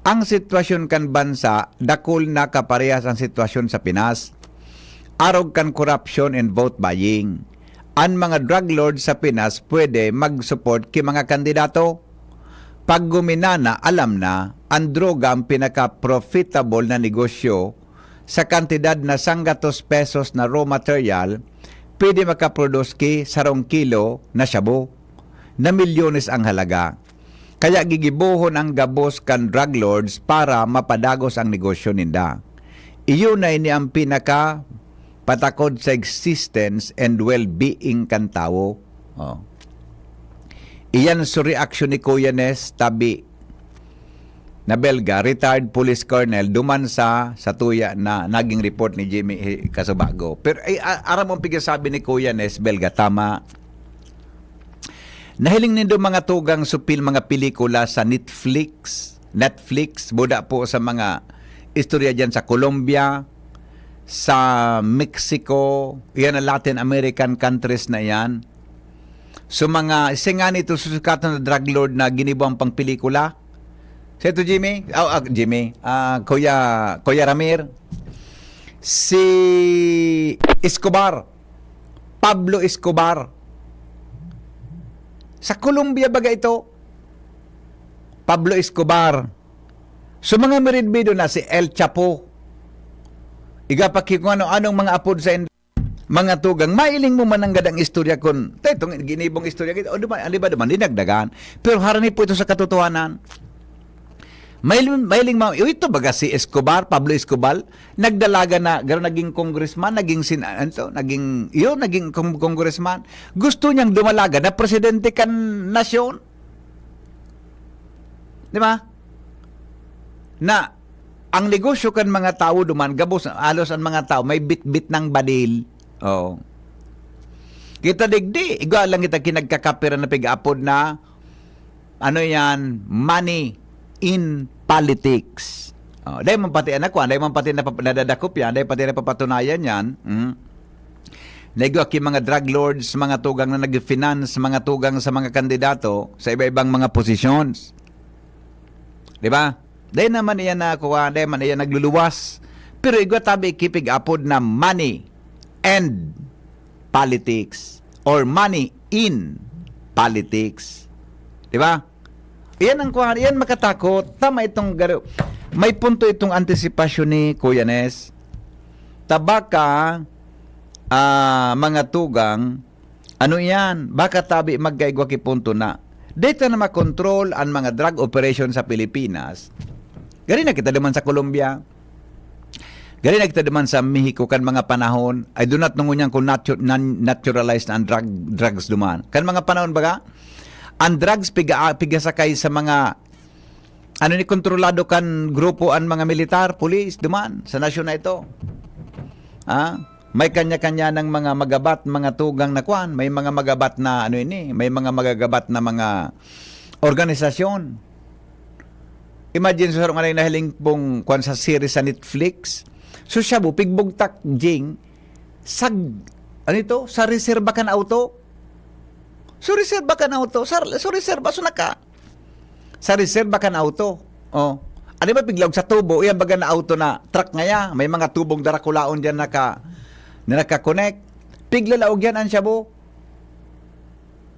Ang sitwasyon kan bansa, dakul na kaparehas ang sitwasyon sa Pinas. Arog kan korupsyon and vote buying. An mga drug lord sa Pinas pwede mag-support ki mga kandidato. Pag guminana, alam na, an droga ang pinaka-profitable na negosyo. Sa kantidad na sanggatos pesos na raw material, pwede makaproduce ki sarong kilo na shabu na milyones ang halaga. Kaya gigibohon ang gabos kan drug lords para mapadagos ang negosyo ninda. Iyo na ini ang pinaka patakod sa existence and well-being kan tawo. Oh. Iyan so reaksyon ni Kuya Nes, tabi na Belga, retired police colonel, duman sa, sa tuya na naging report ni Jimmy Hi-, Casubago. Pero ay, a-, aram mong pigasabi ni Kuya Nes, Belga, tama. Nahiling nindo mga tugang supil, mga pelikula sa Netflix, Netflix, buda po sa mga istorya dyan sa Colombia, sa Mexico, yan ang Latin American countries na yan. So mga, siya nga nito susukat na drug lord na ginibuang pang pelikula. Sa ito, Jimmy? Oh, ah, Jimmy. Ah, Kuya, Kuya Ramir. Si Escobar. Pablo Escobar. Sa Colombia baga ito? Pablo Escobar. So mga miridbido na si El Chapo. Iga pa ki-, kung ano-anong mga apod sa mga tugang, mailing mo man ang gadang istorya kun, ta itong ginibong istorya, o di ba, di ba, di ba, dinagdagan. Pero harani po ito sa katotohanan. Mailing, mailing mo, ito baga si Escobar, Pablo Escobar, nagdalaga na, garo naging congressman, naging sin-, ano to, naging, yun, naging con-, congressman. Gusto niyang dumalaga na presidente kan nasyon. Di ba? Na, ang negosyo kan mga tawo duman, gabos, halos ang mga tawo, may bitbit ng badil. Oh. Kita digdi, igwa lang kita kinagkakapira na pig-apod na, ano yan, money in politics. Oh, dahil man pati anak ko, dahil man pati napap-, nadadakop yan, dahil pati napapatunayan yan. Mm. Naigwa ki mga drug lords, mga tugang na nag-finance, mga tugang sa mga kandidato sa iba-ibang mga positions. Di ba? Dahil naman iyan na kuha, dahil man iyan nagluluwas. Pero igwa tabi kipig-apod na money and politics or money in politics. Di ba? Iyan ang kuha, iyan makatakot. Tama itong garo-, may punto itong antisipasyon ni Kuya Nes. Tabaka, ah, mga tugang, ano iyan? Baka tabi magkaigwa ki punto na. Dito na makontrol ang mga drug operation sa Pilipinas. Gari na kita duman sa Colombia. Gari na kita duman sa Mexico kan mga panahon. I do not know ngunyan kung natu-, nan-, naturalized na ang drug, drugs duman. Kan mga panahon baga, ang drugs piga-, pigasakay sa mga, ano ni, kontrolado kan grupo ang mga militar, pulis, duman, sa nasyon na ito. Ah, may kanya-kanya ng mga magabat, mga tugang na kwan. May mga magabat na, ano ini, may mga magagabat na mga organisasyon. Imagine, sa sarong anay nahiling pong kwan sa series sa Netflix. So, siya, bu, pigbugtak, Jing, sa, ano ito? Sa reserba kan auto. So, reserba kan auto. Sa, so, reserba, so, naka, sa reserba kan auto. Oh. Ano ba, piglaog sa tubo, iyan baga na auto na truck ngaya. May mga tubong darakulaon diyan naka, na naka-connect. Piglalaog yan, ang shabu.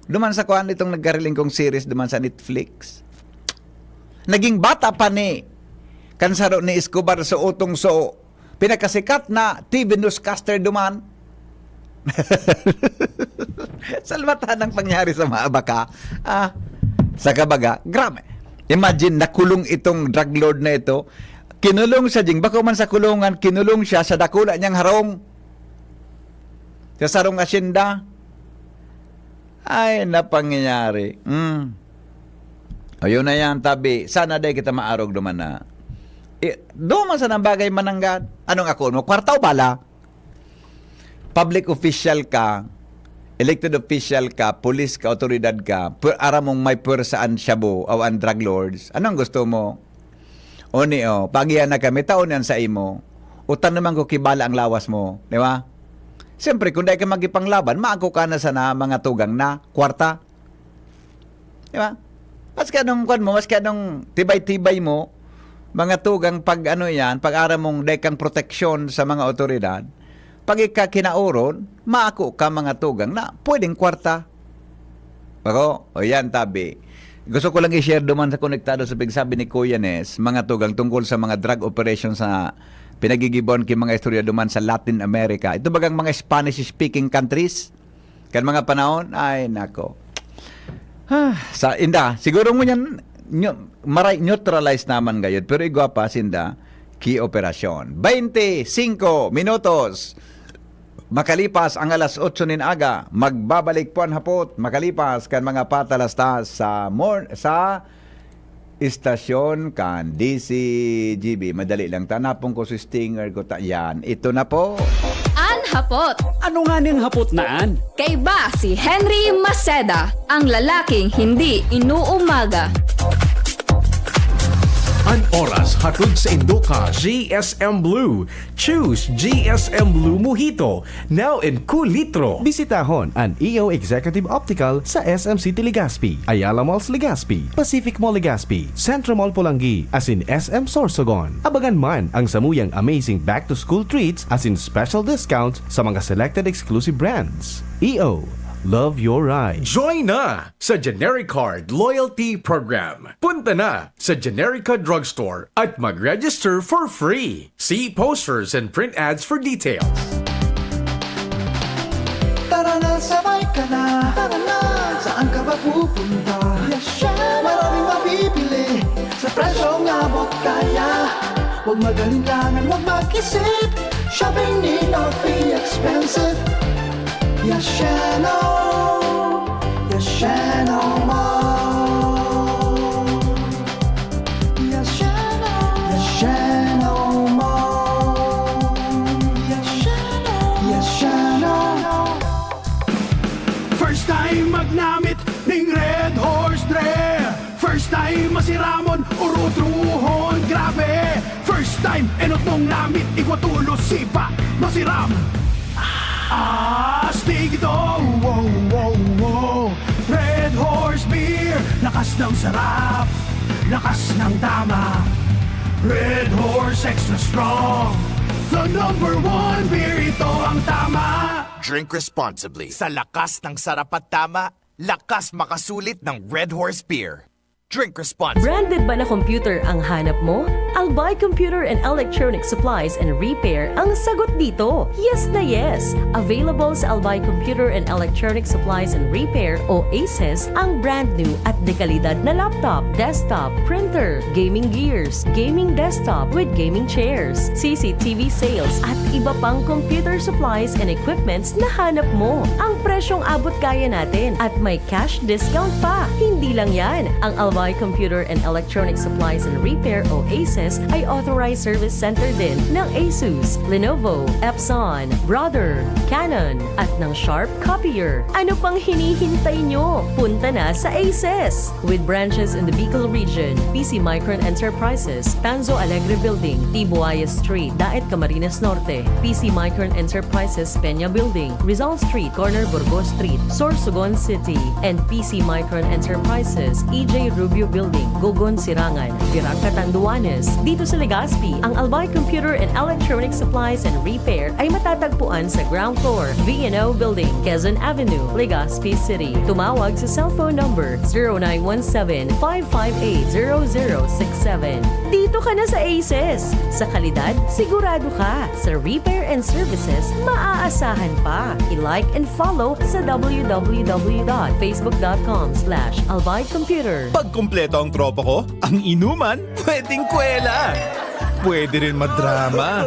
Duman sa kuan itong nagkariling kong series duman sa Netflix. Naging bata pa ni kan saro ni Escobar sa utong so pinakasikat na T V newscaster duman. Salwatan ang pangyari sa mga baka. Ah, sa kabaga, grabe. Imagine, nakulong itong drug lord na ito. Kinulong siya, Jing. Bako man sa kulungan, kinulong siya sa dakula niyang harong. Sa sarong asyenda. Ay, napangyayari. Mm. Ayun na yan, tabi. Sana day kita maarog duman na. Eh, duman sa nang bagay mananggad. Anong ako mo? Kwarta o bala? Public official ka, elected official ka, pulis ka, otoridad ka, pu-, aram mong may pwersa an shabu o an drug lords. Anong gusto mo? Oni, oh, pagihan na kami, taon yan sa imo. Utan naman ko kibala ang lawas mo, di ba? Siyempre, kung dai ka magipanglaban, maangko ka na sana mga tugang na kwarta. Di ba? Maski anong kwan mo, maski anong tibay-tibay mo, mga tugang pag ano yan, pag aram mong dai kang proteksyon sa mga otoridad, pag ika kinaoron, maako ka mga tugang na pwedeng kwarta. Ako, o yan, tabi. Gusto ko lang i-share duman sa konektado sa pigsabi ni Kuya Nes, mga tugang tungkol sa mga drug operation sa pinagigibawan ki mga istorya duman sa Latin America. Ito bagang mga Spanish-speaking countries? Kan mga panahon, ay nako. Ah, sa inda, siguro ngunyan, nyo, maray neutralize naman gayod, pero igwa pa sinda ki operasyon. Twenty-cinco minutos makalipas ang alas otso nin aga, magbabalik po an Hapot makalipas kan mga patalastas sa mor-, sa istasyon kan D C G B. Madali lang ta, napon ko si stinger ko ta. Yan, ito na po. An Hapot. Ano nga ning hapot na an? Kaiba si Henry Maceda, ang lalaking hindi inuumaga. An oras hatod sa indo kan G S M Blue. Choose G S M Blue Mojito, now in kulitro. Bisitahon an E O Executive Optical sa S M City Legazpi, Ayala Malls Legazpi, Pacific Mall Legazpi, Centro Mall Polangui, asin S M Sorsogon. Abangan man ang samuyang amazing back-to-school treats asin special discounts sa mga selected exclusive brands. E O, love your ride. Join na sa Genericard Loyalty Program. Punta na sa Generica Drugstore at mag-register for free. See posters and print ads for details. Tara na, sabay ka na. Tara na, saan ka ba pupunta? Yes, siya. Maraming mabibili sa presyong abot kaya. Huwag mag-alinlangan, huwag mag-isip. Shopping need not be expensive. Yasheno, Yasheno Mall. Yasheno, Yasheno Mall. Yasheno, Yasheno. First time magnamit ning Red Horse Dre. First time masiramon, urutrohon, grabe. First time, enot mong namit, igwa tulos, sipa, masiram. Astig ito, wow, wow, wow. Red Horse Beer, lakas ng sarap, lakas ng tama. Red Horse Extra Strong, the number one beer, ito ang tama. Drink responsibly. Sa lakas ng sarap at tama, lakas makasulit ng Red Horse Beer. Drink responsibly. Branded ba na computer ang hanap mo? Albay Computer and Electronic Supplies and Repair ang sagot dito. Yes na yes! Available sa Albay Computer and Electronic Supplies and Repair o ACES ang brand new at dekalidad na laptop, desktop, printer, gaming gears, gaming desktop with gaming chairs, C C T V sales at iba pang computer supplies and equipments na hanap mo. Ang presyong abot kaya natin at may cash discount pa. Hindi lang yan, ang Albay Computer and Electronic Supplies and Repair o ACES ay authorized service center din ng Asus, Lenovo, Epson, Brother, Canon, at ng Sharp Copier. Ano pang hinihintay nyo? Punta na sa ACES! With branches in the Bicol region, P C Micron Enterprises, Tanzo Alegre Building, Tibuaya Street, Daet, Camarines Norte, P C Micron Enterprises, Peña Building, Rizal Street, corner Burgos Street, Sorsogon City, and P C Micron Enterprises, E J Rubio Building, Gogon, Sirangan, Virac, Catanduanes. Dito sa Legazpi, ang Albay Computer and Electronic Supplies and Repair ay matatagpuan sa ground floor, V N O Building, Quezon Avenue, Legazpi City. Tumawag sa cellphone number zero nine one seven, five five eight, zero zero six seven. Dito ka na sa ACES! Sa kalidad, sigurado ka. Sa repair and services, maaasahan pa. I-like and follow sa w w w dot facebook dot com slash albay computer. Pag kumpleto ang tropa ko, ang inuman, pwedeng kwela. Pwede rin madrama.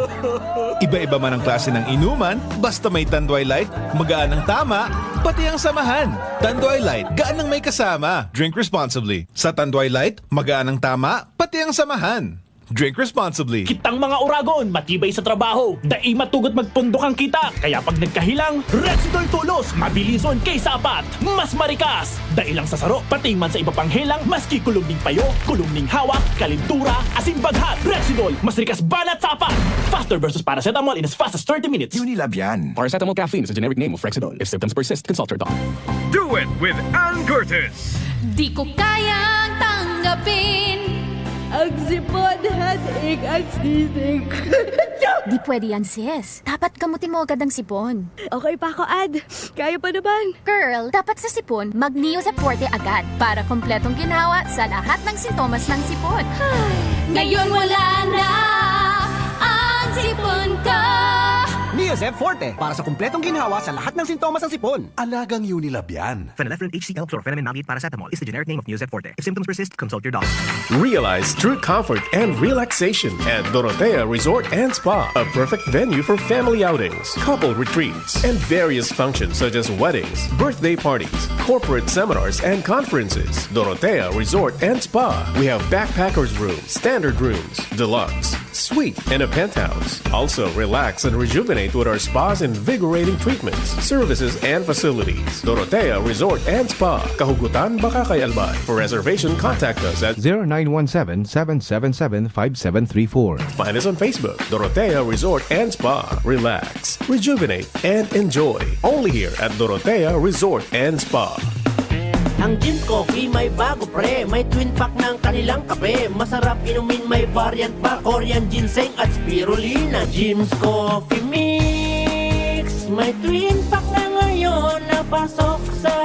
Iba-iba man ang klase ng inuman, basta may Tanduay Light, magaan ang tama, pati ang samahan. Tanduay Light, gaan ang may kasama. Drink responsibly. Sa Tanduay Light, magaan ang tama, pati ang samahan. Drink responsibly. Kitang mga oragon, matibay sa trabaho, dai matugot magpundok ang kita. Kaya pag nagkahilang, Rexidol Tulos, mabilison kaysa apat, mas marikas. Dai lang sa saro, pati man sa iba pang helang, maski kulog ning payo, kulog ning hawak, kalintura, asin baghat. Rexidol, mas rikas banat sa apat. Faster versus paracetamol in as fast as thirty minutes. Unilab yan. Paracetamol caffeine is a generic name of Rexidol. If symptoms persist, consult your doctor. Do it with Ann Curtis. Di ko kayang tanggapin ang sipon, headache, at sneezing. Di pwede yan, sis. Dapat gamutin mo agad ang sipon. Okay pa ako, Ad. Kaya pa naman. Girl, dapat sa sipon, mag-Neozep Forte agad para kompletong ginhawa sa lahat ng sintomas ng sipon. Ngayon wala na ang sipon ko. Neo Zeb Forte, para sa kumpletong ginhawa sa lahat ng sintomas ng sipon. Alagang Unilab yan. Phenylephrine H C L chlorphenamine maleate paracetamol is the generic name of Neozeb Forte. If symptoms persist, consult your doctor. Realize true comfort and relaxation at Dorotea Resort and Spa, a perfect venue for family outings, couple retreats, and various functions such as weddings, birthday parties, corporate seminars, and conferences. Dorotea Resort and Spa. We have backpackers room, standard rooms, deluxe, suite, and a penthouse. Also, relax and rejuvenate with our spas, invigorating treatments, services, and facilities. Dorotea Resort and Spa, Kahugutan, Bacacay, Albay. For reservation, contact us at zero nine one seven, seven seven seven, five seven three four. Find us on Facebook, Dorotea Resort and Spa. Relax, rejuvenate, and enjoy. Only here at Dorotea Resort and Spa. Ang Jim's Coffee may bago, pre. May twin pack ng kanilang kape. Masarap inumin, may variant pa. Korean ginseng at spirulina. Jim's Coffee Mix. May twin pack na ngayon na pasok sa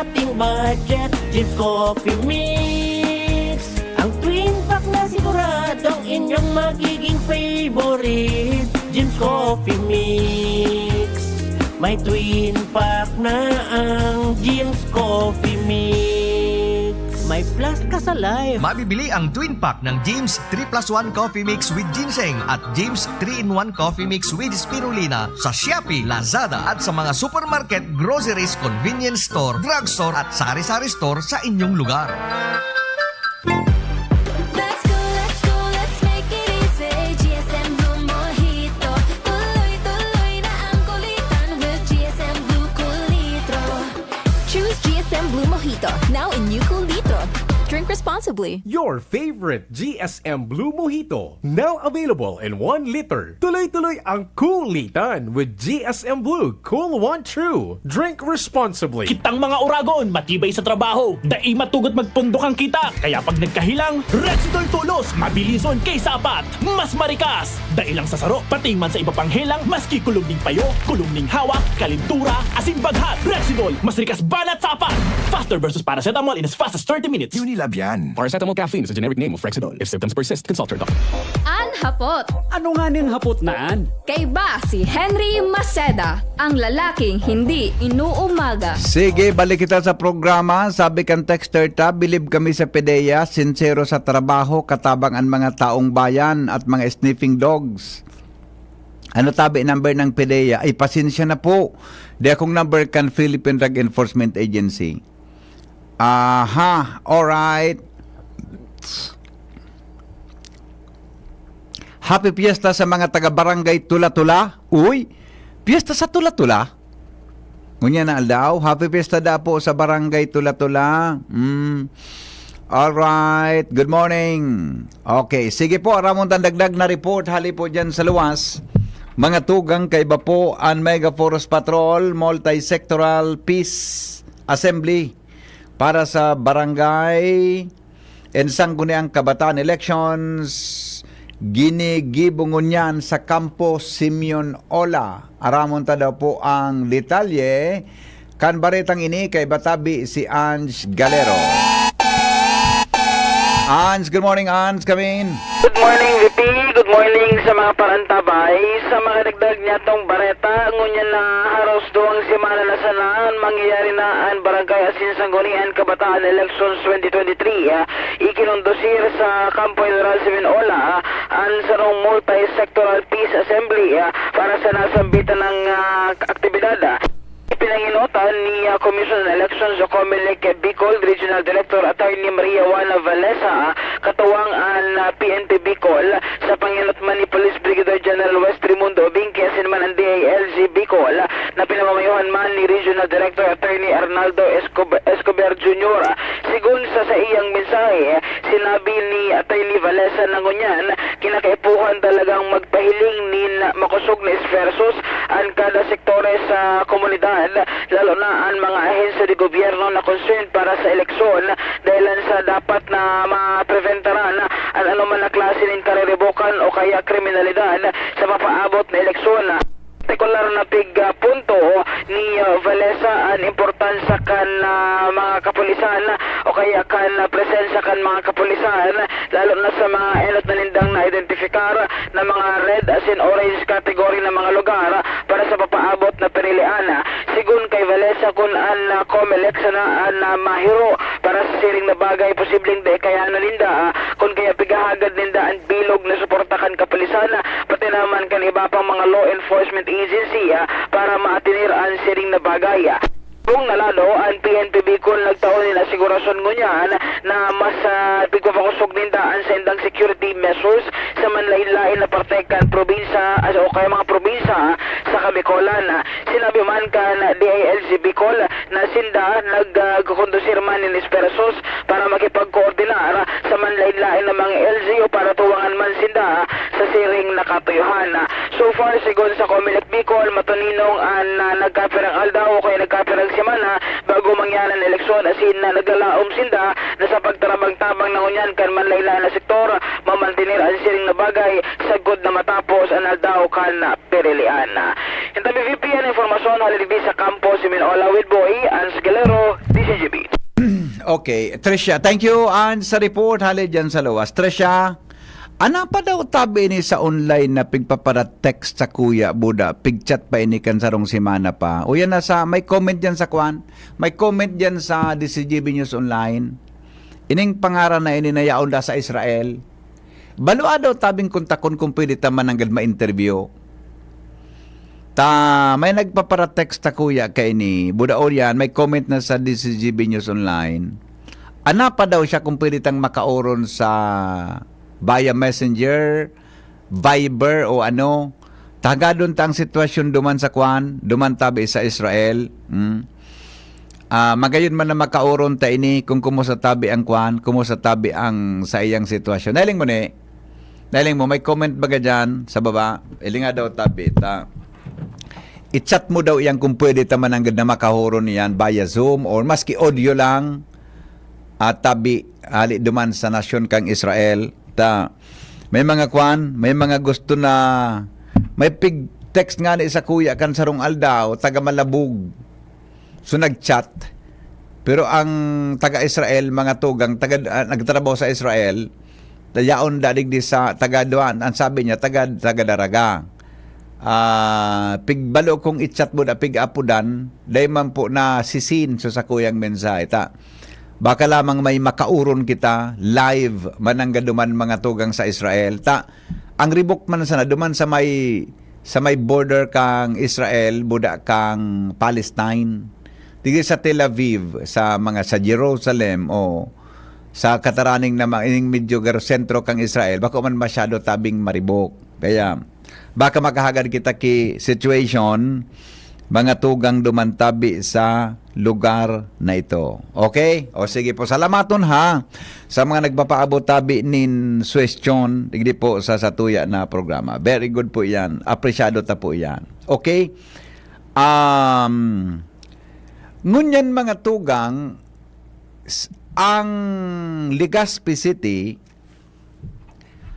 ating budget. Jim's Coffee Mix. Ang twin pack na siguradong inyong magiging favorite. Jim's Coffee Mix. May twin pack na ang Jim's Coffee Mix. May plus ka sa life. Mabibili ang twin pack ng Jim's three plus one Coffee Mix with Ginseng at Jim's three-in-one Coffee Mix with Spirulina sa Shopee, Lazada at sa mga supermarket, groceries, convenience store, drugstore at sari-sari store sa inyong lugar. Let's go, let's go, let's make it easy. G S M Blue Mojito. Tuloy-tuloy na ang kulitan with G S M Blue Cool Litro. Choose G S M Blue Mojito, now in new Cool Litro. Drink responsibly. Your favorite G S M Blue Mojito, now available in one liter. Tuloy-tuloy ang kulitan with G S M Blue Cool One True. Drink responsibly. Kitang mga oragon, matibay sa trabaho, dai matugot magpundok ang kita. Kaya pag nagkahilang, Rexidol tolos, mabilison kay sapat, mas marikas. Dai lang sa saro, pati man sa iba pang helang, maski kulog ning payo, kulog ning hawak, kalintura, asin baghat. Rexidol, mas rikas banat sa apat. Faster versus paracetamol in as fast as thirty minutes. Unilab yan. Paracetamol caffeine is a generic name of Rexidol. If symptoms persist, consult your doctor. An hapot. Ano nga ning hapot na an? Kaiba si Henry Maceda, ang lalaking hindi inuumaga. Sige, balik kita sa programa. Sabi kan texter ta, bilib kami sa PDEA, sinsero sa trabaho, katabang an mga taong bayan at mga sniffing dogs. Ano tabi number ng PDEA? Ay, pasensya na po. Di akong number kan Philippine Drug Enforcement Agency. Aha, alright. Happy Fiesta sa mga taga Barangay Tula-Tula. Uy, piyesta sa Tula-Tula. Ngunyan na aldaw, Happy Fiesta da po sa Barangay Tula-Tula. Mm. Alright, good morning. Okay, sige po, aramon tang dagdag na report hali po dyan sa luwas. Mga tugang, kaiba po an Mega Force Patrol, Multi-Sectoral Peace Assembly para sa Barangay and Sangguniang Kabataan Elections, ginigibo ngunyan sa Kampo Simeon Ola. Aramon ta daw po ang detalye kan baretang ini kaiba tabi si Ange Galero. Ange, good morning, Ange, come in. Good morning, V P. Good morning sa mga parantabay. Sa mga dagdag niyatong bareta, ngunyan na haros duwang semana na sana an mangyayari na an Barangay asin Sangguniang Kabataan Elections twenty twenty-three, ah, ikinondusir sa Kampo General Simeon Ola, ah, an sarong multi-sectoral peace assembly, ah, para sa nasambitan na, ah, aktibidad, ah. Pinangenotan ni, ah, Commission on Elections o Comelec Bicol Regional Director Attorney Maria Juana Valesa, ah, katuwang an, ah, P N P Bicol, sa pangenot man ni Police Brigadier General Wes Raimundo Obingke asin man an D I L G Bicol, na pinamamayohan man ni Regional Director Attorney Arnaldo Escob-, Escobar Junior. Segun sa saiyang mensahe, sinabi ni Attorney Valesa na ngunyan, kinakaipuhan talagang magpahiling nin makosog na esfuersos an kada sektores sa komunidad, lalo na an mga ahensya de gobyerno na concerned para sa eleksyon, dahilan sa dapat na mapreventaran an anoman na klase nin kariribokan o kaya kriminalidad sa mapaabot na eleksyon. Partikular na pig, ah, punto ni, ah, Valesa an importansya kan, ah, mga kapulisan o kaya kan, ah, presensya kan mga kapulisan, lalo na sa mga enot na nindang na-identifikar na mga red asin orange category na mga lugar para sa papaabot na pirilian. Sigon kay Valesa, kun an, ah, Comelec sana an, ah, mahiro para sa siring na bagay, posibleng dai kaya na ninda, ah, kun kaya pighahagad ninda an bilog na suporta kan kapulisan, pati naman kan iba pang mga law enforcement agency, ah, para maatener an siring na bagay. Kung nalado, an P N P Bicol nagtao nin asigurasyon ngunyan na mas, ah, pigpapakosog ninda an saindang security measures sa manlain-lain na parte kan probinsya, ah, o kaya mga probinsya sa Kabicolan. Sinabi man kan D I L G Bicol na sinda nagkukondusir man nin esfuerzos para makipagkoordinar sa manlain-lain na mga L G U para tuwangan man sinda sa siring na katuyohan. So far, sigon sa Comelec Bicol, matuninong an, ah, nagkapirang aldaw o kaya nagkapirang semana bago mangyari an eleksyon, asin na naglalaom sinda na sa pagtarabang-tabang na ngunyan kan manlain-lain na sektor, mamantener an siring na bagay sagkod na matapos an aldaw kan pirilian. Intabi V P N informasyon hale digdi sa kampo si Minola with Boy Ans Galero, D Z G B. Okay, Trisha. Thank you, Ans, sa report. Hale dyan sa luwas. Trisha, ana pa daw tabi ni sa online na pigpapara-text sa kuya, buda, pigchat pa ini kan sarong semana pa. O yan na sa, may comment dyan sa kwan, may comment dyan sa D Z G B News Online. Ining pangaran na ini na yaon da sa Israel. Balua daw tabing kontakon kung pwede ta mananggad ma-interview. Ta, may nagpapara-text ta kuya kaini. Buda o yan, may comment na sa D Z G B News Online. Ana pa daw siya kung pwede tang makauron sa via messenger, Viber o ano. Tagadon ta ang sitwasyon duman sa kwan, duman tabi sa Israel. Hmm. Ah, magayon man na makauron ta ini kung kumusta tabi ang kwan, kumusta tabi ang sa iyang sitwasyon. Nailing mo ni? Nailing mo, may comment baga dyan sa baba? Ilinga daw tabi ta. I-chat mo daw iyan kung pwede ta mananggad na makahuron iyan via Zoom or maski audio lang. At tabi, hali duman sa nasyon kang Israel. Ta, may mga kwan, may mga gusto na, may pig-text nga ni sa kuya kan sarong aldaw, taga Malabog. So, nag-chat. Pero ang taga-Israel, mga tugang, taga, ah, nagtrabaho sa Israel, tayaon da digdi sa taga Duan. Ang sabi niya, taga, taga Daraga. Ah, pigbalo kong i-chat mo na pig-apodan, dai man po na sisin so sa kuyang mensahe ta. Baka lamang may makauron kita live manangga duman mga tugang sa Israel. Ta, ang ribok man sana duman sa may, sa may border kang Israel, buda kang Palestine. Digdi sa Tel Aviv, sa mga sa Jerusalem o sa kataraning na mga ining medyo gar-, sentro kang Israel, bako man masyado tabing maribok. Kaya, baka makahagad kita ki situation, mga tugang duman tabi sa lugar na ito. Okay? O sige po, salamaton ha sa mga nagpapaabot tabi nin suwestyon, digdi po sa satuya na programa. Very good po yan. Apresyado ta po yan. Okay? Um, ngunyan mga tugang, s-, ang Legazpi City,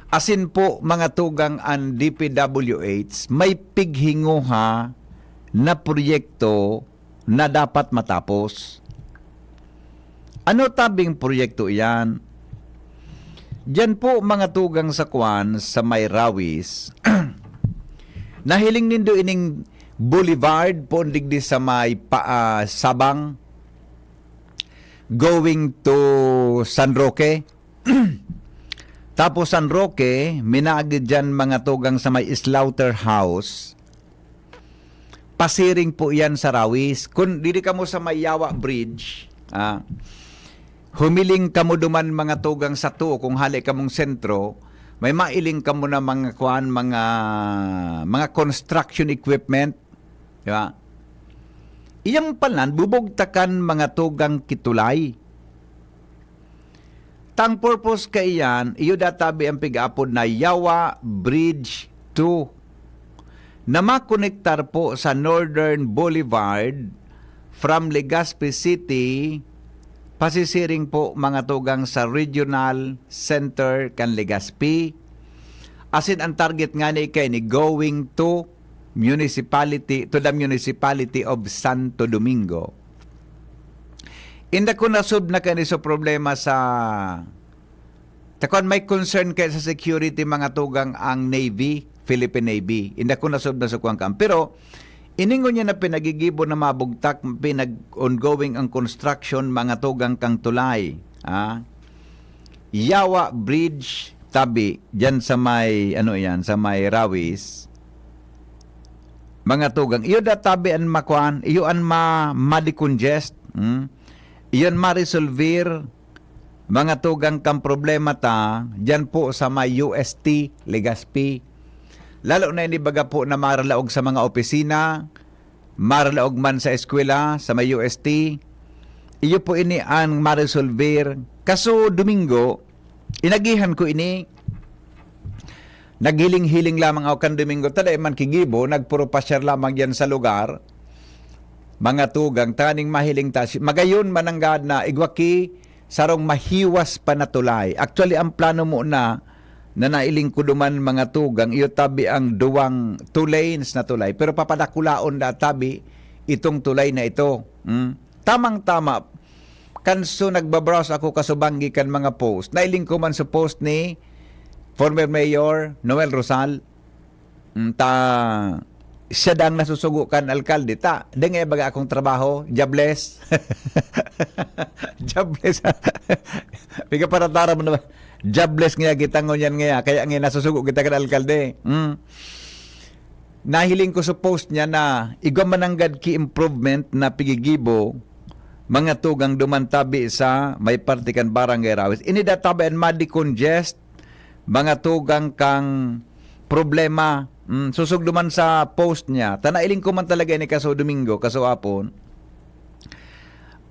asin po mga tugang an D P W H, may pighinguha na proyekto na dapat matapos. Ano tabing proyekto iyan? Diyan po mga tugang sa kwan sa may Rawis, nahiling nindo ining boulevard po digdi sa may pa, ah, Sabang going to San Roque. Tapos San Roque, minagid dyan mga tugang sa may slaughterhouse. Pasiring po yan sa Rawis. Kung diri kamo sa may Yawa Bridge, ah, humiling kamo duman mga tugang sa tuo kung hali kamong sentro, may mailing kamo na mga kwan, mga, mga construction equipment, di ba? Iyang palan, bubugtakan mga tugang kitulay. Tang purpose kaiyan, iyo databi ang pig-apod na Yawa Bridge two na makonektar po sa Northern Boulevard from Legazpi City, pasisiring po mga tugang sa Regional Center kan Legazpi. Asin ang target nga ni kay ni going to Municipality, to the Municipality of Santo Domingo. Inda ko nasub na kani sa problema sa, takon may concern kay sa security, mga tugang, ang Navy, Philippine Navy. Inda ko nasub na sa kuwang kaam. Pero, iningon niya na pinagigibo na mabugtak, pinag-ongoing ang construction, mga tugang, kang tulay. Ah? Yawa Bridge, tabi, dyan sa may, ano yan, sa may Rawis. Mga tugang, iyo da tabi an makuan, iyo an ma-, ma-decongest, hmm? Iyo an ma-resolver, mga tugang, kan problema ta, dyan po sa may U S T, Legazpi. Lalo na ini baga po na maralaog sa mga opisina, maralaog man sa eskwela, sa may U S T. Iyo po ini an ma-resolver. Kaso Domingo, inagihan ko ini. Naghiling-hiling lamang ako kan Domingo, ta dai man kigibo, nagpurupasyar lamang diyan sa lugar. Mga tugang, tanganing mahiling ta, si-, magayon mananggad na igwa ki sarong mahiwas pa na tulay. Actually, ang plano mo na, na nailing ko duman, mga tugang, iyo tabi ang duwang two lanes na tulay. Pero papadakulaon da tabi itong tulay na ito. Hmm? Tamang-tama, kanso nagbabrowse ako kasubanggi kan mga post. Nailing ko man sa post ni former Mayor Noel Rosal. Mm, ta, siya dang nasusugo kan alkalde. Ta, dai nga baga akong trabaho. Jobless. Jobless. Piga para tara mo na ba? Jobless nga kita ngunyan nga. Kaya nga nasusugo kita kan alkalde. Mm. Nahiling ko sa post niya na igwa mananggad ki improvement na pigigibo, mga tugang duman tabi sa may parte kan Barangay Rawis. Ini da tabi an ma-decongest, mga tugang, kang problema. Mm, susog duman sa post niya. Ta nailing ko man talaga ini kaso Domingo, kaso apon.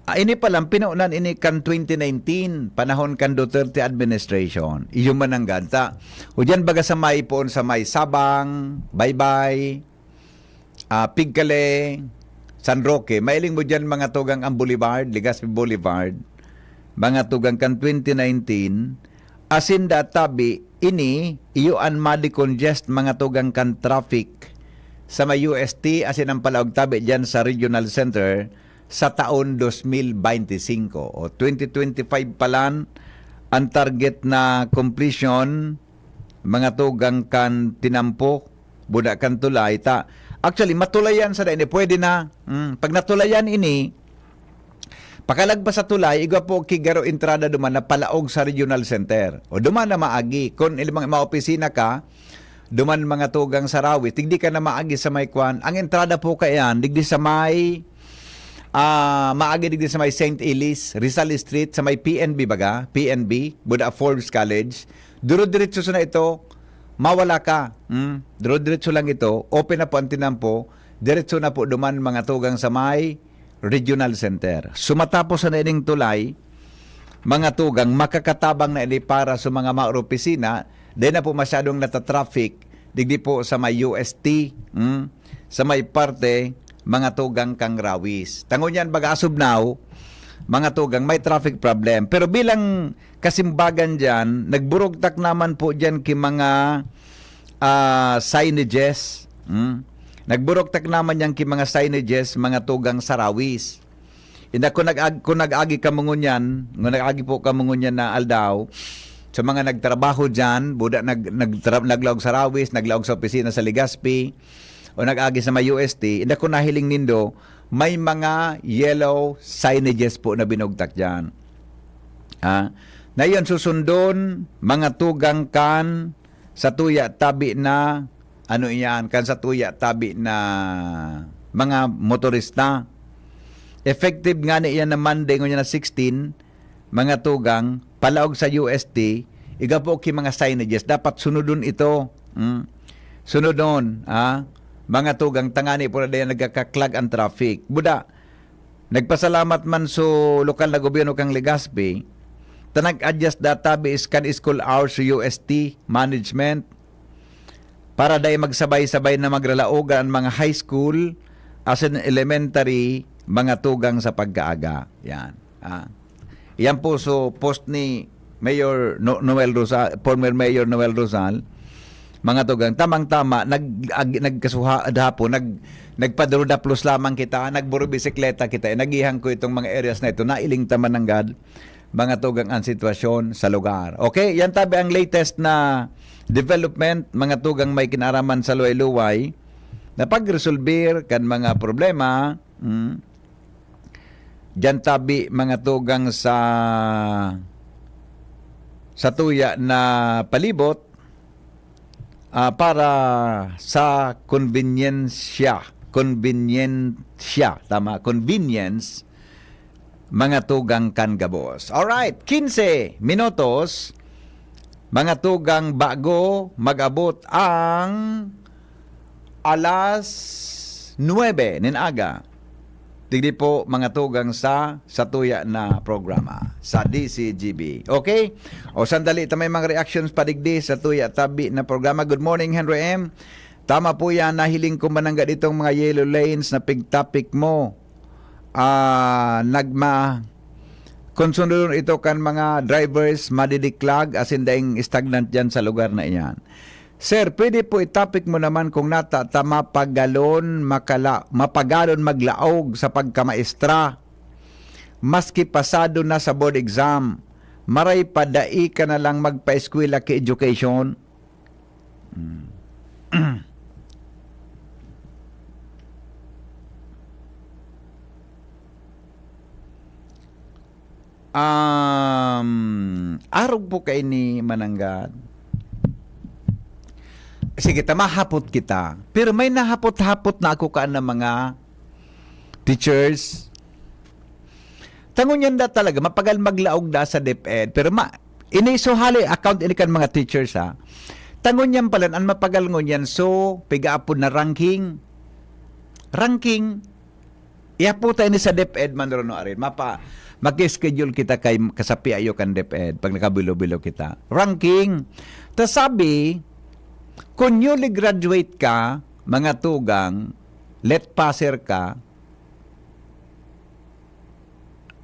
Ah, ini pa lang, pinunan ini kan twenty nineteen, panahon kan Duterte administration. Iyo mananggad ta. O diyan baga sa may poon sa may Sabang, Baybay, ah, Pigcale, San Roque. Mailing mo diyan mga tugang ang Boulevard, Legazpi Boulevard. Mga tugang kan twenty nineteen, asin da tabi ini, iyo an ma-decongest mga tugang kan traffic sa may U S T, asin ang palaog tabi diyan sa Regional Center sa taon dos mil beintisinko o twenty twenty-five pa lang ang target na completion, mga tugang kan tinampo, buda kan tulay ta. Actually, matulayan sa ini, pwede na. Mm, pag natulayan ini, pakalagpas sa tulay, igwa po ki garo entrada duman na palaog sa Regional Center. O duman na maagi. Kung ilimang maopisina ka, duman mga tugang sa Rawis, tigdi ka na maagi sa may kwan. Ang entrada po kaiyan, digdi sa may, ah, maagi digdi sa may Saint Elise, Rizal Street, sa may P N B baga, P N B, buda Forbes College. Duro-diretso na ito, mawala ka. Hmm? Duro-diretso lang ito, open na po ang tinampo, diretso na po duman mga tugang sa may Regional Center. Sumatapos na ining tulay, mga tugang, makakatabang na ini para sa mga maor opisina, di na po masyadong natatraffic, digdi po sa may U S T, hmm? Sa may parte, mga tugang kang Rawis. Tangon yan, baga as of now, mga tugang, may traffic problem. Pero bilang kasimbagan dyan, nagburugtak naman po dyan ki mga, ah, signages. Hmm? Nagburugtak naman yan ki mga signages, mga tugang sa Rawis. Inda kung nag-ag-, kung nag-agi kamo ngunyan, kung nag-agi po kamo ngunyan na aldaw, sa mga nagtrabaho dyan, buda nag-, nagtra-, naglaog sa Rawis, naglaog sa opisina sa Legazpi, o nag-agi sa may U S T, inda kung nahiling nindo, may mga yellow signages po na binugtak dyan. Ah, na yun, susundon, mga tugang kan, sa tuya tabi na, ano iyan, kan sa tuya tabi na mga motorista. Effective nga ni iyan na Monday, ngunyan na sixteen, mga tugang, palaog sa U S T, igwa po ki mga signages, dapat sunodon ito. Mm. Sunodon, ah, mga tugang, tangani po na dayan nagkakaklag ang traffic. Buda, nagpasalamat man so lokal na gobyerno kang Legazpi, ta nag-adjust da tabi is kan school hours sa U S T management para dai magsabay-sabay na magralaogan ang mga high school asin elementary mga tugang sa pagkaaga. Yan. Ah. Yan po, so, post ni Mayor No-, Noel Rosal, former Mayor Noel Rosal. Mga tugang, tamang-tama, nag-, ag-, nagkasuha-, hapon, nag-, nagpaduro-daplos lamang kita, nagburubisikleta kita, eh, nagihan ko itong mga areas na ito, nailing ta man nanggad, mga tugang, ang sitwasyon sa lugar. Okay, yan tabi ang latest na development, mga tugang, may kinaraman sa luway-luway, na pagresolbir kan mga problema, mm, diyan tabi, mga tugang, sa, sa tuya na palibot, ah, para sa konbinyensya. Konbinyensya. Tama, convenience, mga tugang kan gabos. Alright, quince minutos, mga tugang, bago mag-abot ang alas nuebe nin aga. Digdi po, mga tugang, sa, sa tuya na programa, sa D C G B. Okay? O sandali, ta may mga reactions pa digdi sa tuya tabi na programa. Good morning, Henry M. Tama po yan, nahiling ko mananggad itong mga yellow lanes na pig-topic mo. Ah, nagma-, konsunod ito kan mga drivers, madidiklag, asin daing stagnant dyan sa lugar na iyan. Sir, pwede po i-topic mo naman kung nata ta mapagalon, makala-, mapagalon maglaog sa pagkamaestra. Maski pasado na sa board exam, maray pa dai ka na lang magpaeskwela ki education. Hmm. Um, arog po kaini mananggad. Sige, ta mahapot kita. Pero may nahapot-hapot na ako kaan na mga teachers. Tangon yan da talaga, mapagal maglaog da sa DepEd. Pero ma, ini so hali account ini kan mga teachers, ha. Tangon yan pala, an mapagal ngunyan, so, piga apod na ranking. Ranking. Ihaputa ini sa DepEd man, Rono Arin. Mapa, maki-schedule kita kay kasapi ayo kan DepEd pag nakabilo-bilo kita. Ranking. Ta sabi, kung newly graduate ka, mga tugang, let passer ka,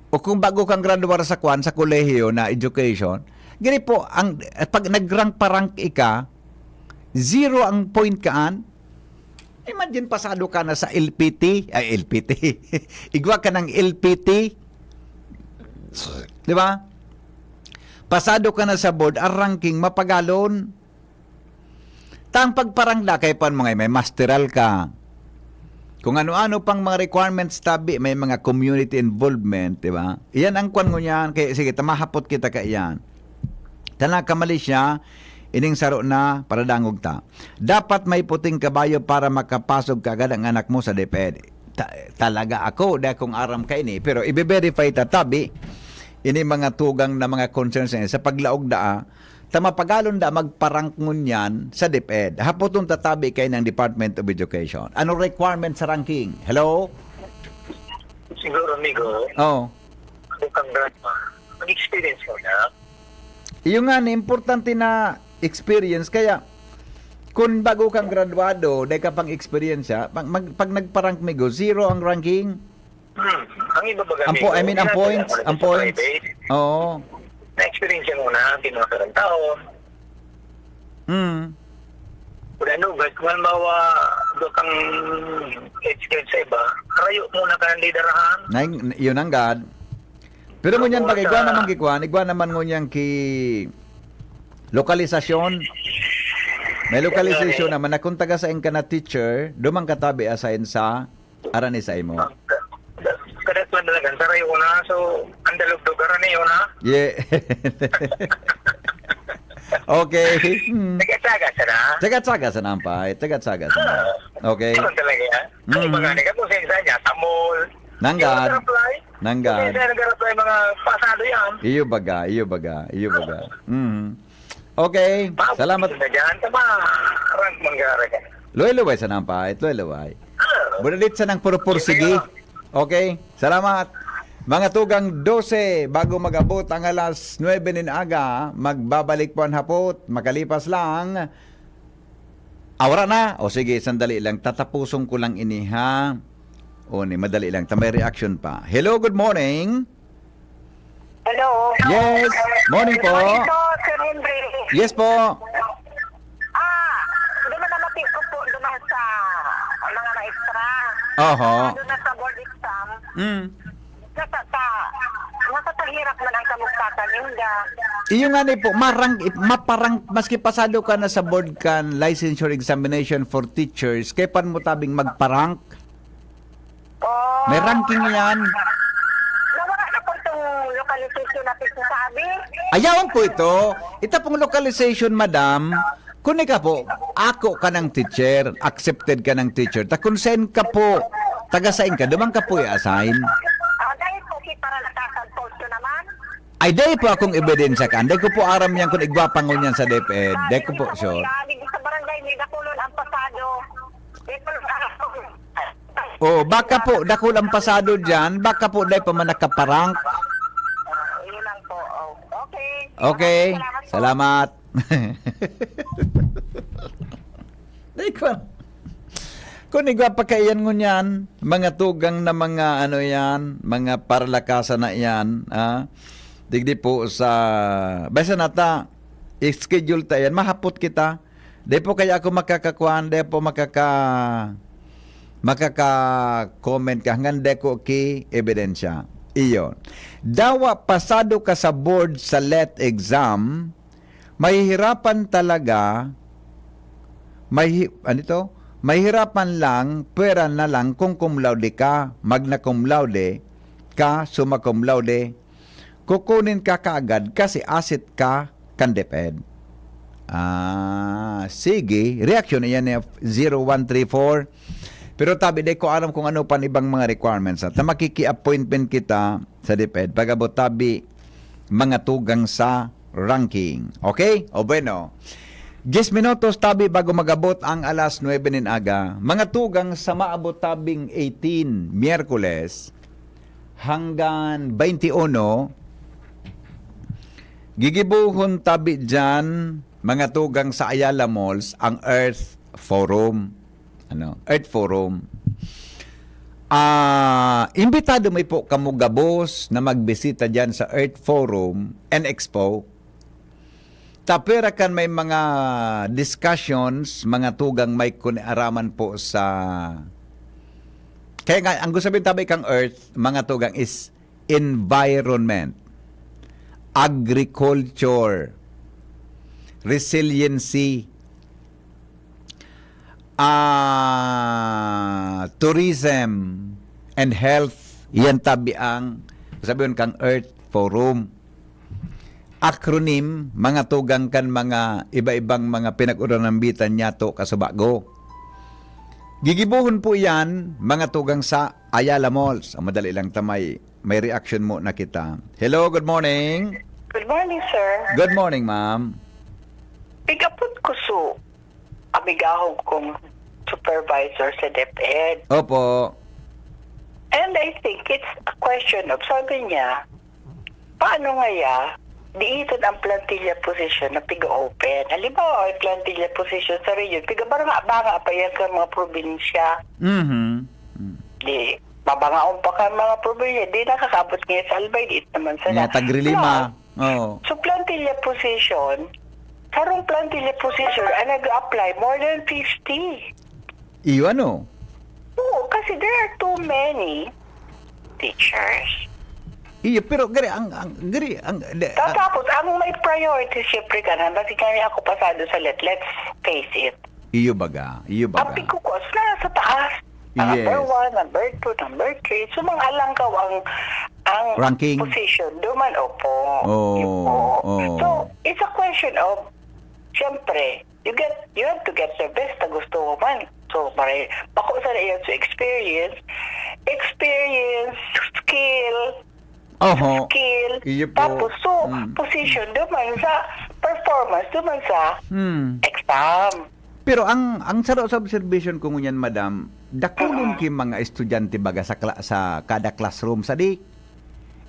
o kung bago kang graduar sa kwan, sa kolehiyo na education, gini po, ang, pag nag-rank pa rank ika, zero ang point kaan. Imagine, pasado ka na sa L P T, ay, L P T. Igwa ka ng L P T. Di ba? Pasado ka na sa board, ang ranking, mapagalon. Tang pagparangda kay pan mga may masteral ka. Kung ano-ano pang mga requirements tabi, may mga community involvement, di ba? Iyan ang kwan ngunyan. Kaya sige, ta mahapot kita kaiyan. Tana ka Malaysia, ining saro na paradangog ta. Dapat may puting kabayo para makapasog kaagad ang anak mo sa DepEd. Ta-, talaga ako, di akong aram kaini. Pero ibe-verify ta tabi, ini mga tugang na mga concerns na yan. Sa paglaog daa, ta mapagalon da magpa-rank ngunyan sa DepEd. Hapoton ta tabi kay ng Department of Education. Anong requirement sa ranking? Hello? Siguro, amigo, Oh. Bukang drama. Mag-experience mo na. Iyo nga ni importante na experience, kaya kung bago kang graduado, dahil ka pang experience, ha? Pag, mag, pag nagpa-rank, migo, zero ang ranking. Hmm. Ang iba ba Ang po, I mean, ang points, ang points. Oo. Na-experience mo na, ang mga karang taon. Mm. Kung ano, guys, kung halimbawa, doon kang experience sa iba, karayo muna ka ng liderahan. Nang, yun ang God. Pero ngunyan, pag igwa naman kikwan, igwa naman ngunyan ki lokalisasyon. May lokalisasyon naman na kung taga saan ka na teacher, dumang katabi assign sa arani sa imo. Kada tuwan talaga, saray una, so, ang dalugdog, arani yun, ha? Yeah. Okay. Hmm. Nagkatsaga siya na. Tsaga-tsaga sa nampay. Tsaga-tsaga sa nampay. Okay. Ano talaga yan? Ano Mm. ba nga, kung saan saan niya, sa mall. Nanggad. Nag-reply. Nanggad. Kung saan nag-reply, mga pasado yan. Iyo baga, iyo baga, iyo baga. Mm. Okay. Salamat. Na dyan, tama. Rank manggara ka. Luway-luway sa nampay. Luway-luway. Budalit sa nang purpur, sige. Okay. Salamat. Mga tugang dose, bago mag-abot ang alas nuebe nin aga, magbabalik po ang hapot. Makalipas lang. Ah, wala na. O sige, sandali lang. Tatapuson ko lang ini, ha? O, ni, madali lang. Ta may reaction pa. Hello, good morning. Hello. Yes. Morning Good po. morning po, Sir Henry. Yes po. Ah, Oho. Pasado na sa board exam. Mm. Nasa, sa, nakakahirap man ang kamugtakan ninda. Iyo nga ni po, marang, maparang, maski pasado ka na sa board kan licensure examination for teachers, kaya pan mo tabing magparank? Oh. May ranking yan. Nawala na po itong localization na sinasabi. Ayawan po ito. Ita pong localization, madam, kuni ka po, ako ka ng teacher, accepted ka ng teacher. Ta kung saan ka po, taga saan ka, duman ka po i-assign. Ah, dahil po si para nakasagpot ko naman. Ay, dai po akong ebidensya kan. Dai ko po aram yan kung igwa pa ngunyan sa DepEd. Dai ko po sure. Sa barangay, may dakulon ang pasado. May dakulon ang Oo, baka po, dakul ang pasado dyan. Baka po, dai pa man nakaparank. Ah, yun lang po. Oh, okay. Okay. Maraming salamat po. Salamat. Dai ko. Kung igwa pa kaiyan ngunyan, mga tugang na mga ano yan, mga parlakasan na yan, ah. Digdi po sa, basta nata, schedule ta yan, mahapot kita. Di po kaya ako makakakuan, di po makaka-, makaka-comment ka, hanggang di ko ki ebidensya. Iyo. Dawa pasado ka sa board sa let exam, mahihirapan talaga, may, ano ito? Mahihirapan lang, pwera na lang kung cum laude ka, magna cum laude ka, summa cum laude, kukunin ka kaagad kasi asset ka kan DepEd. Ah, sige. Reaksyon iyan ni zero one three four. Pero tabi, di ko alam kung ano pa ang ibang mga requirements. At makiki-appointment kita sa DepEd. Pag-abot tabi, mga tugang sa ranking. Okay? O bueno. Diyes minutos tabi bago mag-abot ang alas nuebe nin aga. Mga tugang sa maabot tabing eighteen, Miyerkules, hanggang twenty-one, gigibohon tabi diyan, mga tugang sa Ayala Malls, ang Earth Forum. Ano? Earth Forum. Ah, imbitado mi po kamo gabos na magbisita diyan sa Earth Forum and Expo. Ta pwera kan may mga discussions, mga tugang may kuniaraman po sa, kaya nga, ang gusto sabihin tabi kang earth, mga tugang, is environment, agriculture, resiliency, ah, tourism, and health. Yan tabi ang sabihin kang Earth Forum. Acronym, mga tugang kan mga iba-ibang mga pinag-uranambitan niyato kasubago. Gigibohon po yan, mga tugang sa Ayala Malls. Ang madali lang tamay, may reaction mo na kita. Hello, good morning. Good morning, sir. Good morning, ma'am. Pigapot ko so, amigahon kong supervisor sa DepEd. Opo. And I think it's a question of, sabi niya, paano ngaya, diiton ang plantilla position na piga-open? Halimbawa, may plantilla position sa region, piga-banga-banga pa yan sa mga probinsya. Mhm. Mm. Di, babangaon pa ka mga probinsya, di nakakaabot ngayon sa Albay, diit naman sana. Nga, tagrilima. Plus, Oo. So, plantilla position, karong plantilla position, ang nag-apply, more than fifty. Iyo, ano? Oo, kasi there are too many teachers. Iyo, pero gari, ang, ang, gari, ang, de, ang Tatapos, ang may priority, siyempre ka na, basi kami ako pasado sa let, let's face it. Iyo baga, iyo Ang baga. Pigkukos na sa taas. Ang Yes. Number one, number two, number three. So, mga alangkaw ang, ang Ranking. Position. Duman, opo. Oo, Yun po. Oo. So, it's a question of, siyempre, you get, you have to get the best na gusto mo man. So, maray, bako sa iyo sa experience, experience, skill, Oho. Skill, Iyo po. Tapos, so, Mm. Position, duman sa performance, duman sa Hmm. Exam. Pero ang, ang saro sa observation ko ngunyan, madam, dakulon Mm. ki mga estudyante baga sa kla-, sa kada classroom, sadi?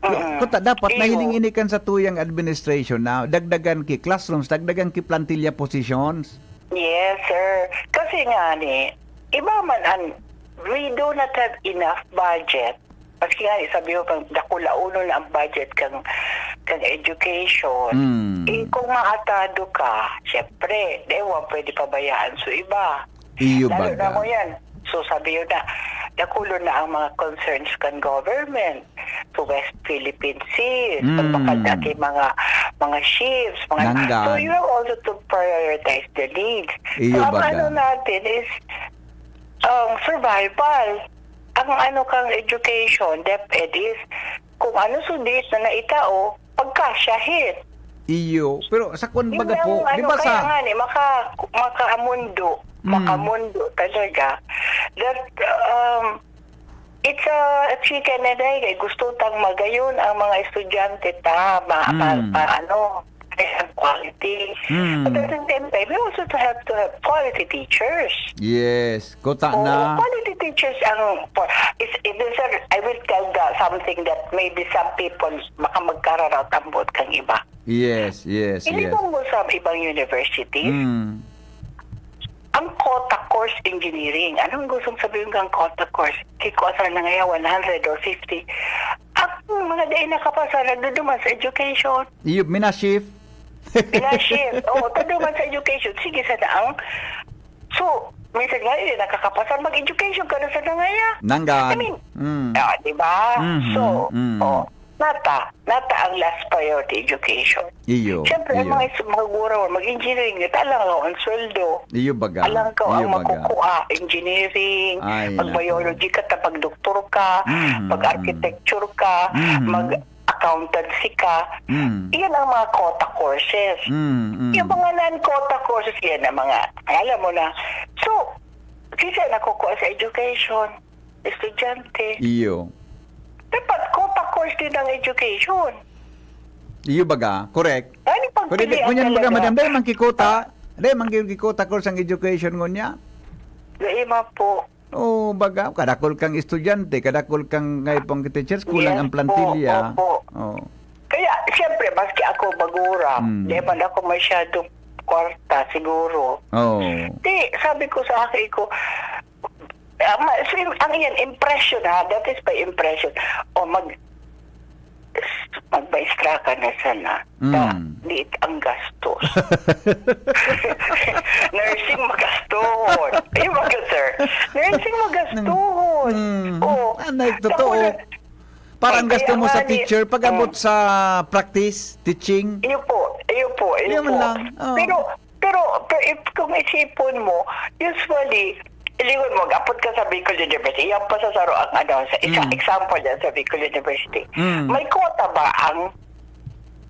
Mm. Kuta, dapat Iyo. Nahiling ini kan sa tuyang administration na dagdagan ki classrooms, dagdagan ki plantilla positions. Yes, sir. Kasi nga ni, iba man ang, we do not have enough budget. Maski nga, sabi ko, pang dakula uno na ang budget kang, kang education. Mm. Eh, kung maatado ka, syempre, di mo pwede pabayaan sa iba. Iyo Lalo baga. Na mo yan. So, sabi yun na, dakulo na ang mga concerns kan government. Sa West Philippine Sea, sa Mm. bakal na ki mga, mga ships, mga, Nanggan. so you have also to prioritize the needs. Iyo So, ang baga. ano natin is, um, survival. Ang ano kang education, DepEd is, kung ano sundit na naitao, pagkasyahin. Iyo. Pero sa kwan Yun baga ang po, di ano, ba kaya sa nga ni, maka-, makamundo, Mm. makamundo talaga. That, um, it's a, a chicken and egg. Eh, gusto tang magayon ang mga estudyante ta, ma-, ma-, Mm. ma-, ano, ang quality. Mm. But at the same time, we also to have to have quality teachers. Yes. Kota Oo, na. quality teachers ang, for, is, it is a, I will tell the, something that maybe some people baka magkararaot ang buot kang iba. Yes, yes, yes. Iniwan mo sa ibang universities, Mm. ang quota course engineering. Anong gustong sabihin kang quota course? Kikwa sa nangaya one hundred or fifty. Ang mga dai nakapasa, nagduduman sa education. Iyo, minashift. Minashift. Oo, taduman sa education. Sige, sana ang, so, minsan nga, eh, nakakapasa, mag-education ka na sa nangaya. Nanggan. I mean, Mm. ah, di ba? Mhm, So, mm. oh, nata, nata ang last priority education. Iyo, Siyempre, ang iyo. mga is-, mga guro, mag-engineering, nata lang ang sweldo. Iyo baga, Alang ka iyo ang baga. makukua, engineering, Ay, mag-biology ka, ta pag-doktor ka, Mhm, mag-architecture ka, mhm. mag-accountancy ka. Mhm. Iyan ang mga quota courses. Mhm, mhm. Yung mga non-quota courses, yan ang mga, alam mo na. So, sisay nakukua sa education? Estudyante. Iyo. Dapat quota course din ang education. Iyo baga, correct. Ano Pwede di, pagpilian ngunyan baga, talaga? madam, dai man kikota, dai man kikota course ang education ngunya. Dai man po. Oo, baga, kadakol kang estudyante, kadakol kang ngayon pang teachers, kulang Yes ang po, plantilla. opo. Oo. Kaya, siyempre, maski ako magura, Mm. di man ako masyadong kwarta siguro. Oo. Di, sabi ko sa akin ko, ah, ma-, so, yung, ang iyan, impression ha, that is by impression. O mag, magmaestra ka na sana. Mm. Ta, liit ang gastos. Nursing magastohon. Ayun, baga, sir. Nursing magastohon. Mm. Oo. Ah, na, totoo. Tapos, Parang Ay, gasto kaya mo sa nga ni teacher, pag-abot Mm. sa practice, teaching. Iyo po, iyo po, iyo Yun po. lang, oo. Pero, pero, pero if, kung isipon mo, usually, iliwan mo, mag-apod ka sa Bicol University, yan pa sa saro ang ano, sa isa, Mm. example yan sa Bicol University. Mm. May quota ba ang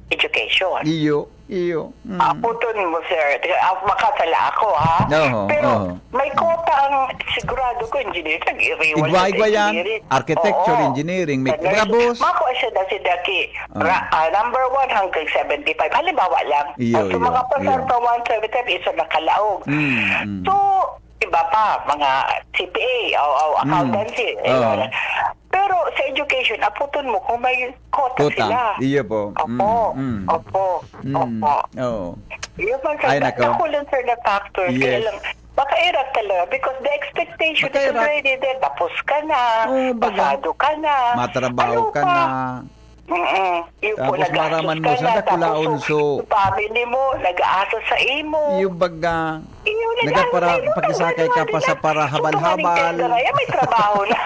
education? Iyo, iyo. Mm. Aputon mo, sir. Ah, makasala ako, ha? Oho, Pero oho. may quota ang, sigurado ko, engineer, nag-iriwal Igwa-igwa sa yan. engineering. Architecture, Oo. engineering, may Sa nursing. Brabos. Mako siya na si Daki. Ah. Ra-, ah, number one hanggang seventy-five. Halimbawa lang. Iyo, Ang iyo, sumakapasar iyo. pa one seventy-five, isa nakalaog. Mm, mm. So, iba pa, mga C P A, o, o, Mm. accountancy. eh, Oo. wala. Pero sa education, aputon mo kung may quota Quota. sila. Iyo po. Opo. Mm, mm. Opo. Mm. Opo. Oo. Yun man, sir, Ay, nako. nakulang, sir, na factor. Kaya Yes. lang, makairap talaga because the expectation is Makairap. already there. Tapos ka na, Oo, baga. pasado ka na. Matrabaho Ano ka pa? na. Mm-mm. Yun po, Tapos nag-gastos maraman ka mo sa na, dakulaon tapos so, yung family mo, nag-aasa sa imo. Yung baga, Iyo, nag-, nagapara-, ano, ano, pakisakay ka ano, pa sa ano, para ano, habal-habal. ano, ano, may trabaho na.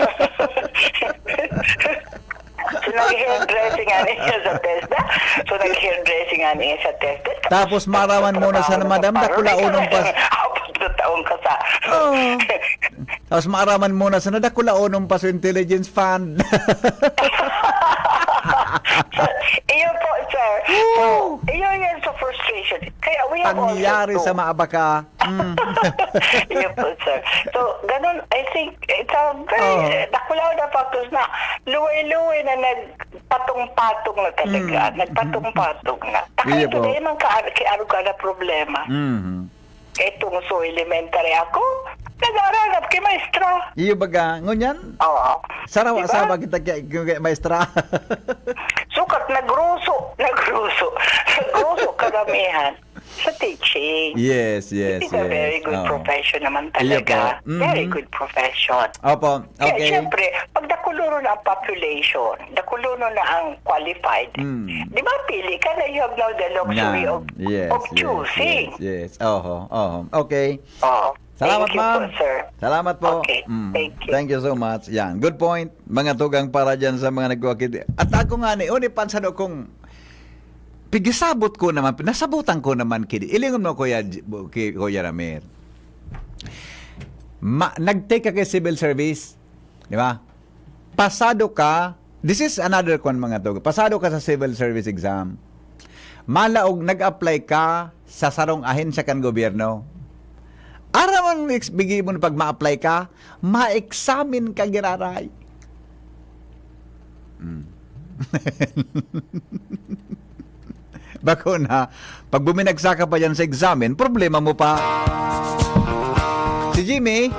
So, nag-hairdressing nga niya sa TESDA. So, nag-hairdressing nga niya sa TESDA. Tapos maraman mo na sa madam, dakulaonon pa. Apat na taon ka sa Oo. Tapos maaraman mo na sa nadakulaonon pa sa intelligence fund. Iyo po, sir. So, Woo! iyo yan sa frustration. Kaya we have also Pangyayari to sa maabaka. Mm. Iyo po, sir. So, ganun, I think, it's a very, Oo. eh, dakulaw na factors na luway-luway na nagpatong-patong na talaga. Mm. Nagpatong-patong na. Iyo Takay po. Today, man ka, kiarog ka na problema. Mhm. Itong so elementary ako, nag-aaral na kay maestra. Iyo baga, ngunyan? Oo. Sarawa-sawa Diba? kita kay, kay maestra. Sukat nagruso, nagruso. Nagruso karamihan sa teaching. Yes, yes, It is a yes. very good Oo. profession naman Iyo talaga. po. Mhm. Very good profession. Opo. Kaya, Okay. siyempre, pag dakulonon na ang population, dakulonon na ang qualified, Mm. di ba, pili ka na, you have now the luxury Yan. of, Yes, of yes, choosing. yes, yes. Oho, oho. Okay. Oo. Salamat, Thank you ma'am. po, sir. Salamat po. Okay, Mm. thank you. Thank you so much. Yan. Good point. Mga tugang para dyan sa mga nagwakit. At ako nga ni, uni pa sa kung pigisabot ko naman, nasabutan ko naman kini. Ilingon mo, Kuya, J- Kuya Ramir. Ma, nag-take ka kay civil service. Di ba? Pasado ka, this is another kwan, mga tugang. Pasado ka sa civil service exam. Malaog, nag-apply ka sa sarong ahensya kan gobyerno. Aram ang ex-, bigi mo na pag ma-apply ka, ma-examine ka, giraray. Mm. Bako na, pag buminagsa ka pa dyan sa examen, problema mo pa. Si Jimmy,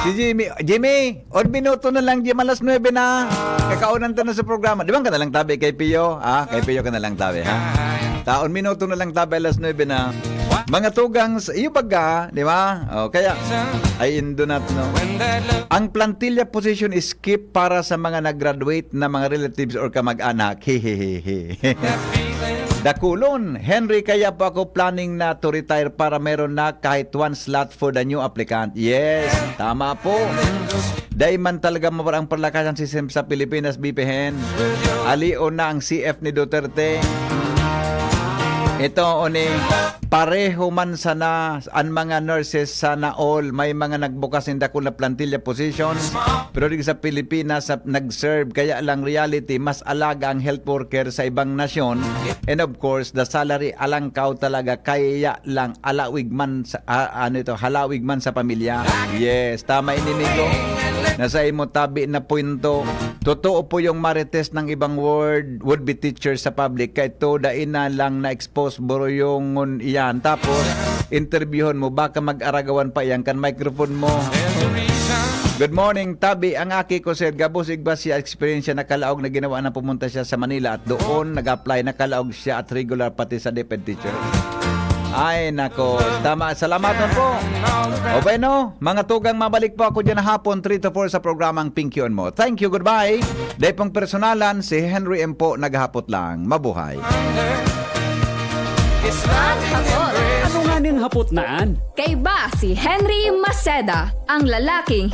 si Jimmy, Jimmy, un minuto na lang, Jim, alas nuebe na. Kakaunan ta na sa programa. Di ba ka na lang tabi kay Pio? Ah, kay Pio ka na lang tabi, ha? Ta, un minuto na lang tabi, alas nuebe na. Mga tugang, sa iyo baga, di ba? O, kaya, I do not know. Ang plantilla position is keep para sa mga nag-graduate na mga relatives or kamag-anak. Hehehehe. Dakulon, Henry, kaya po ako planning na to retire para meron na kahit one slot for the new applicant. Yes, tama po. Dai man talaga mawar ang palakasan system sa Pilipinas, B P Hen. Alion na ang C F ni Duterte. Ito, oni, pareho man sana an mga nurses, sana all. May mga nagbukas nin dakul na plantilla positions, pero di sa Pilipinas sa nag-serve. Kaya lang reality, mas alaga ang health worker sa ibang nasyon. And of course, the salary alangkaw talaga. Kaya lang, alawig man sa, ah, ano ito, halawig man sa pamilya. Yes, tama ini, Nico. Nasa imo tabi na punto. Totoo po yung marites ng ibang word, would be teachers sa public. Kaya ito, dai na lang na-expose, buruyongon iyan. Tapos, interviewon mo, baka mag-aragawan pa iyan kan microphone mo. Good morning, tabi. Ang aki ko, sir, gabos igba siya experience siya, nakalaog na ginawa na pumunta siya sa Manila at doon nag-apply, nakalaog siya at regular pati sa DepEd teacher. Ay, nako. Tama. Salamaton po. O bueno, mga tugang, mabalik po ako dyan hapon, three to four sa programang Pinky on Mo. Thank you, goodbye. Dai pong personalan, si Henry M po naghahapot lang. Mabuhay. Ang hapot. Ano nga nin hapot naan? Kaiba si Henry Maceda, ang lalaking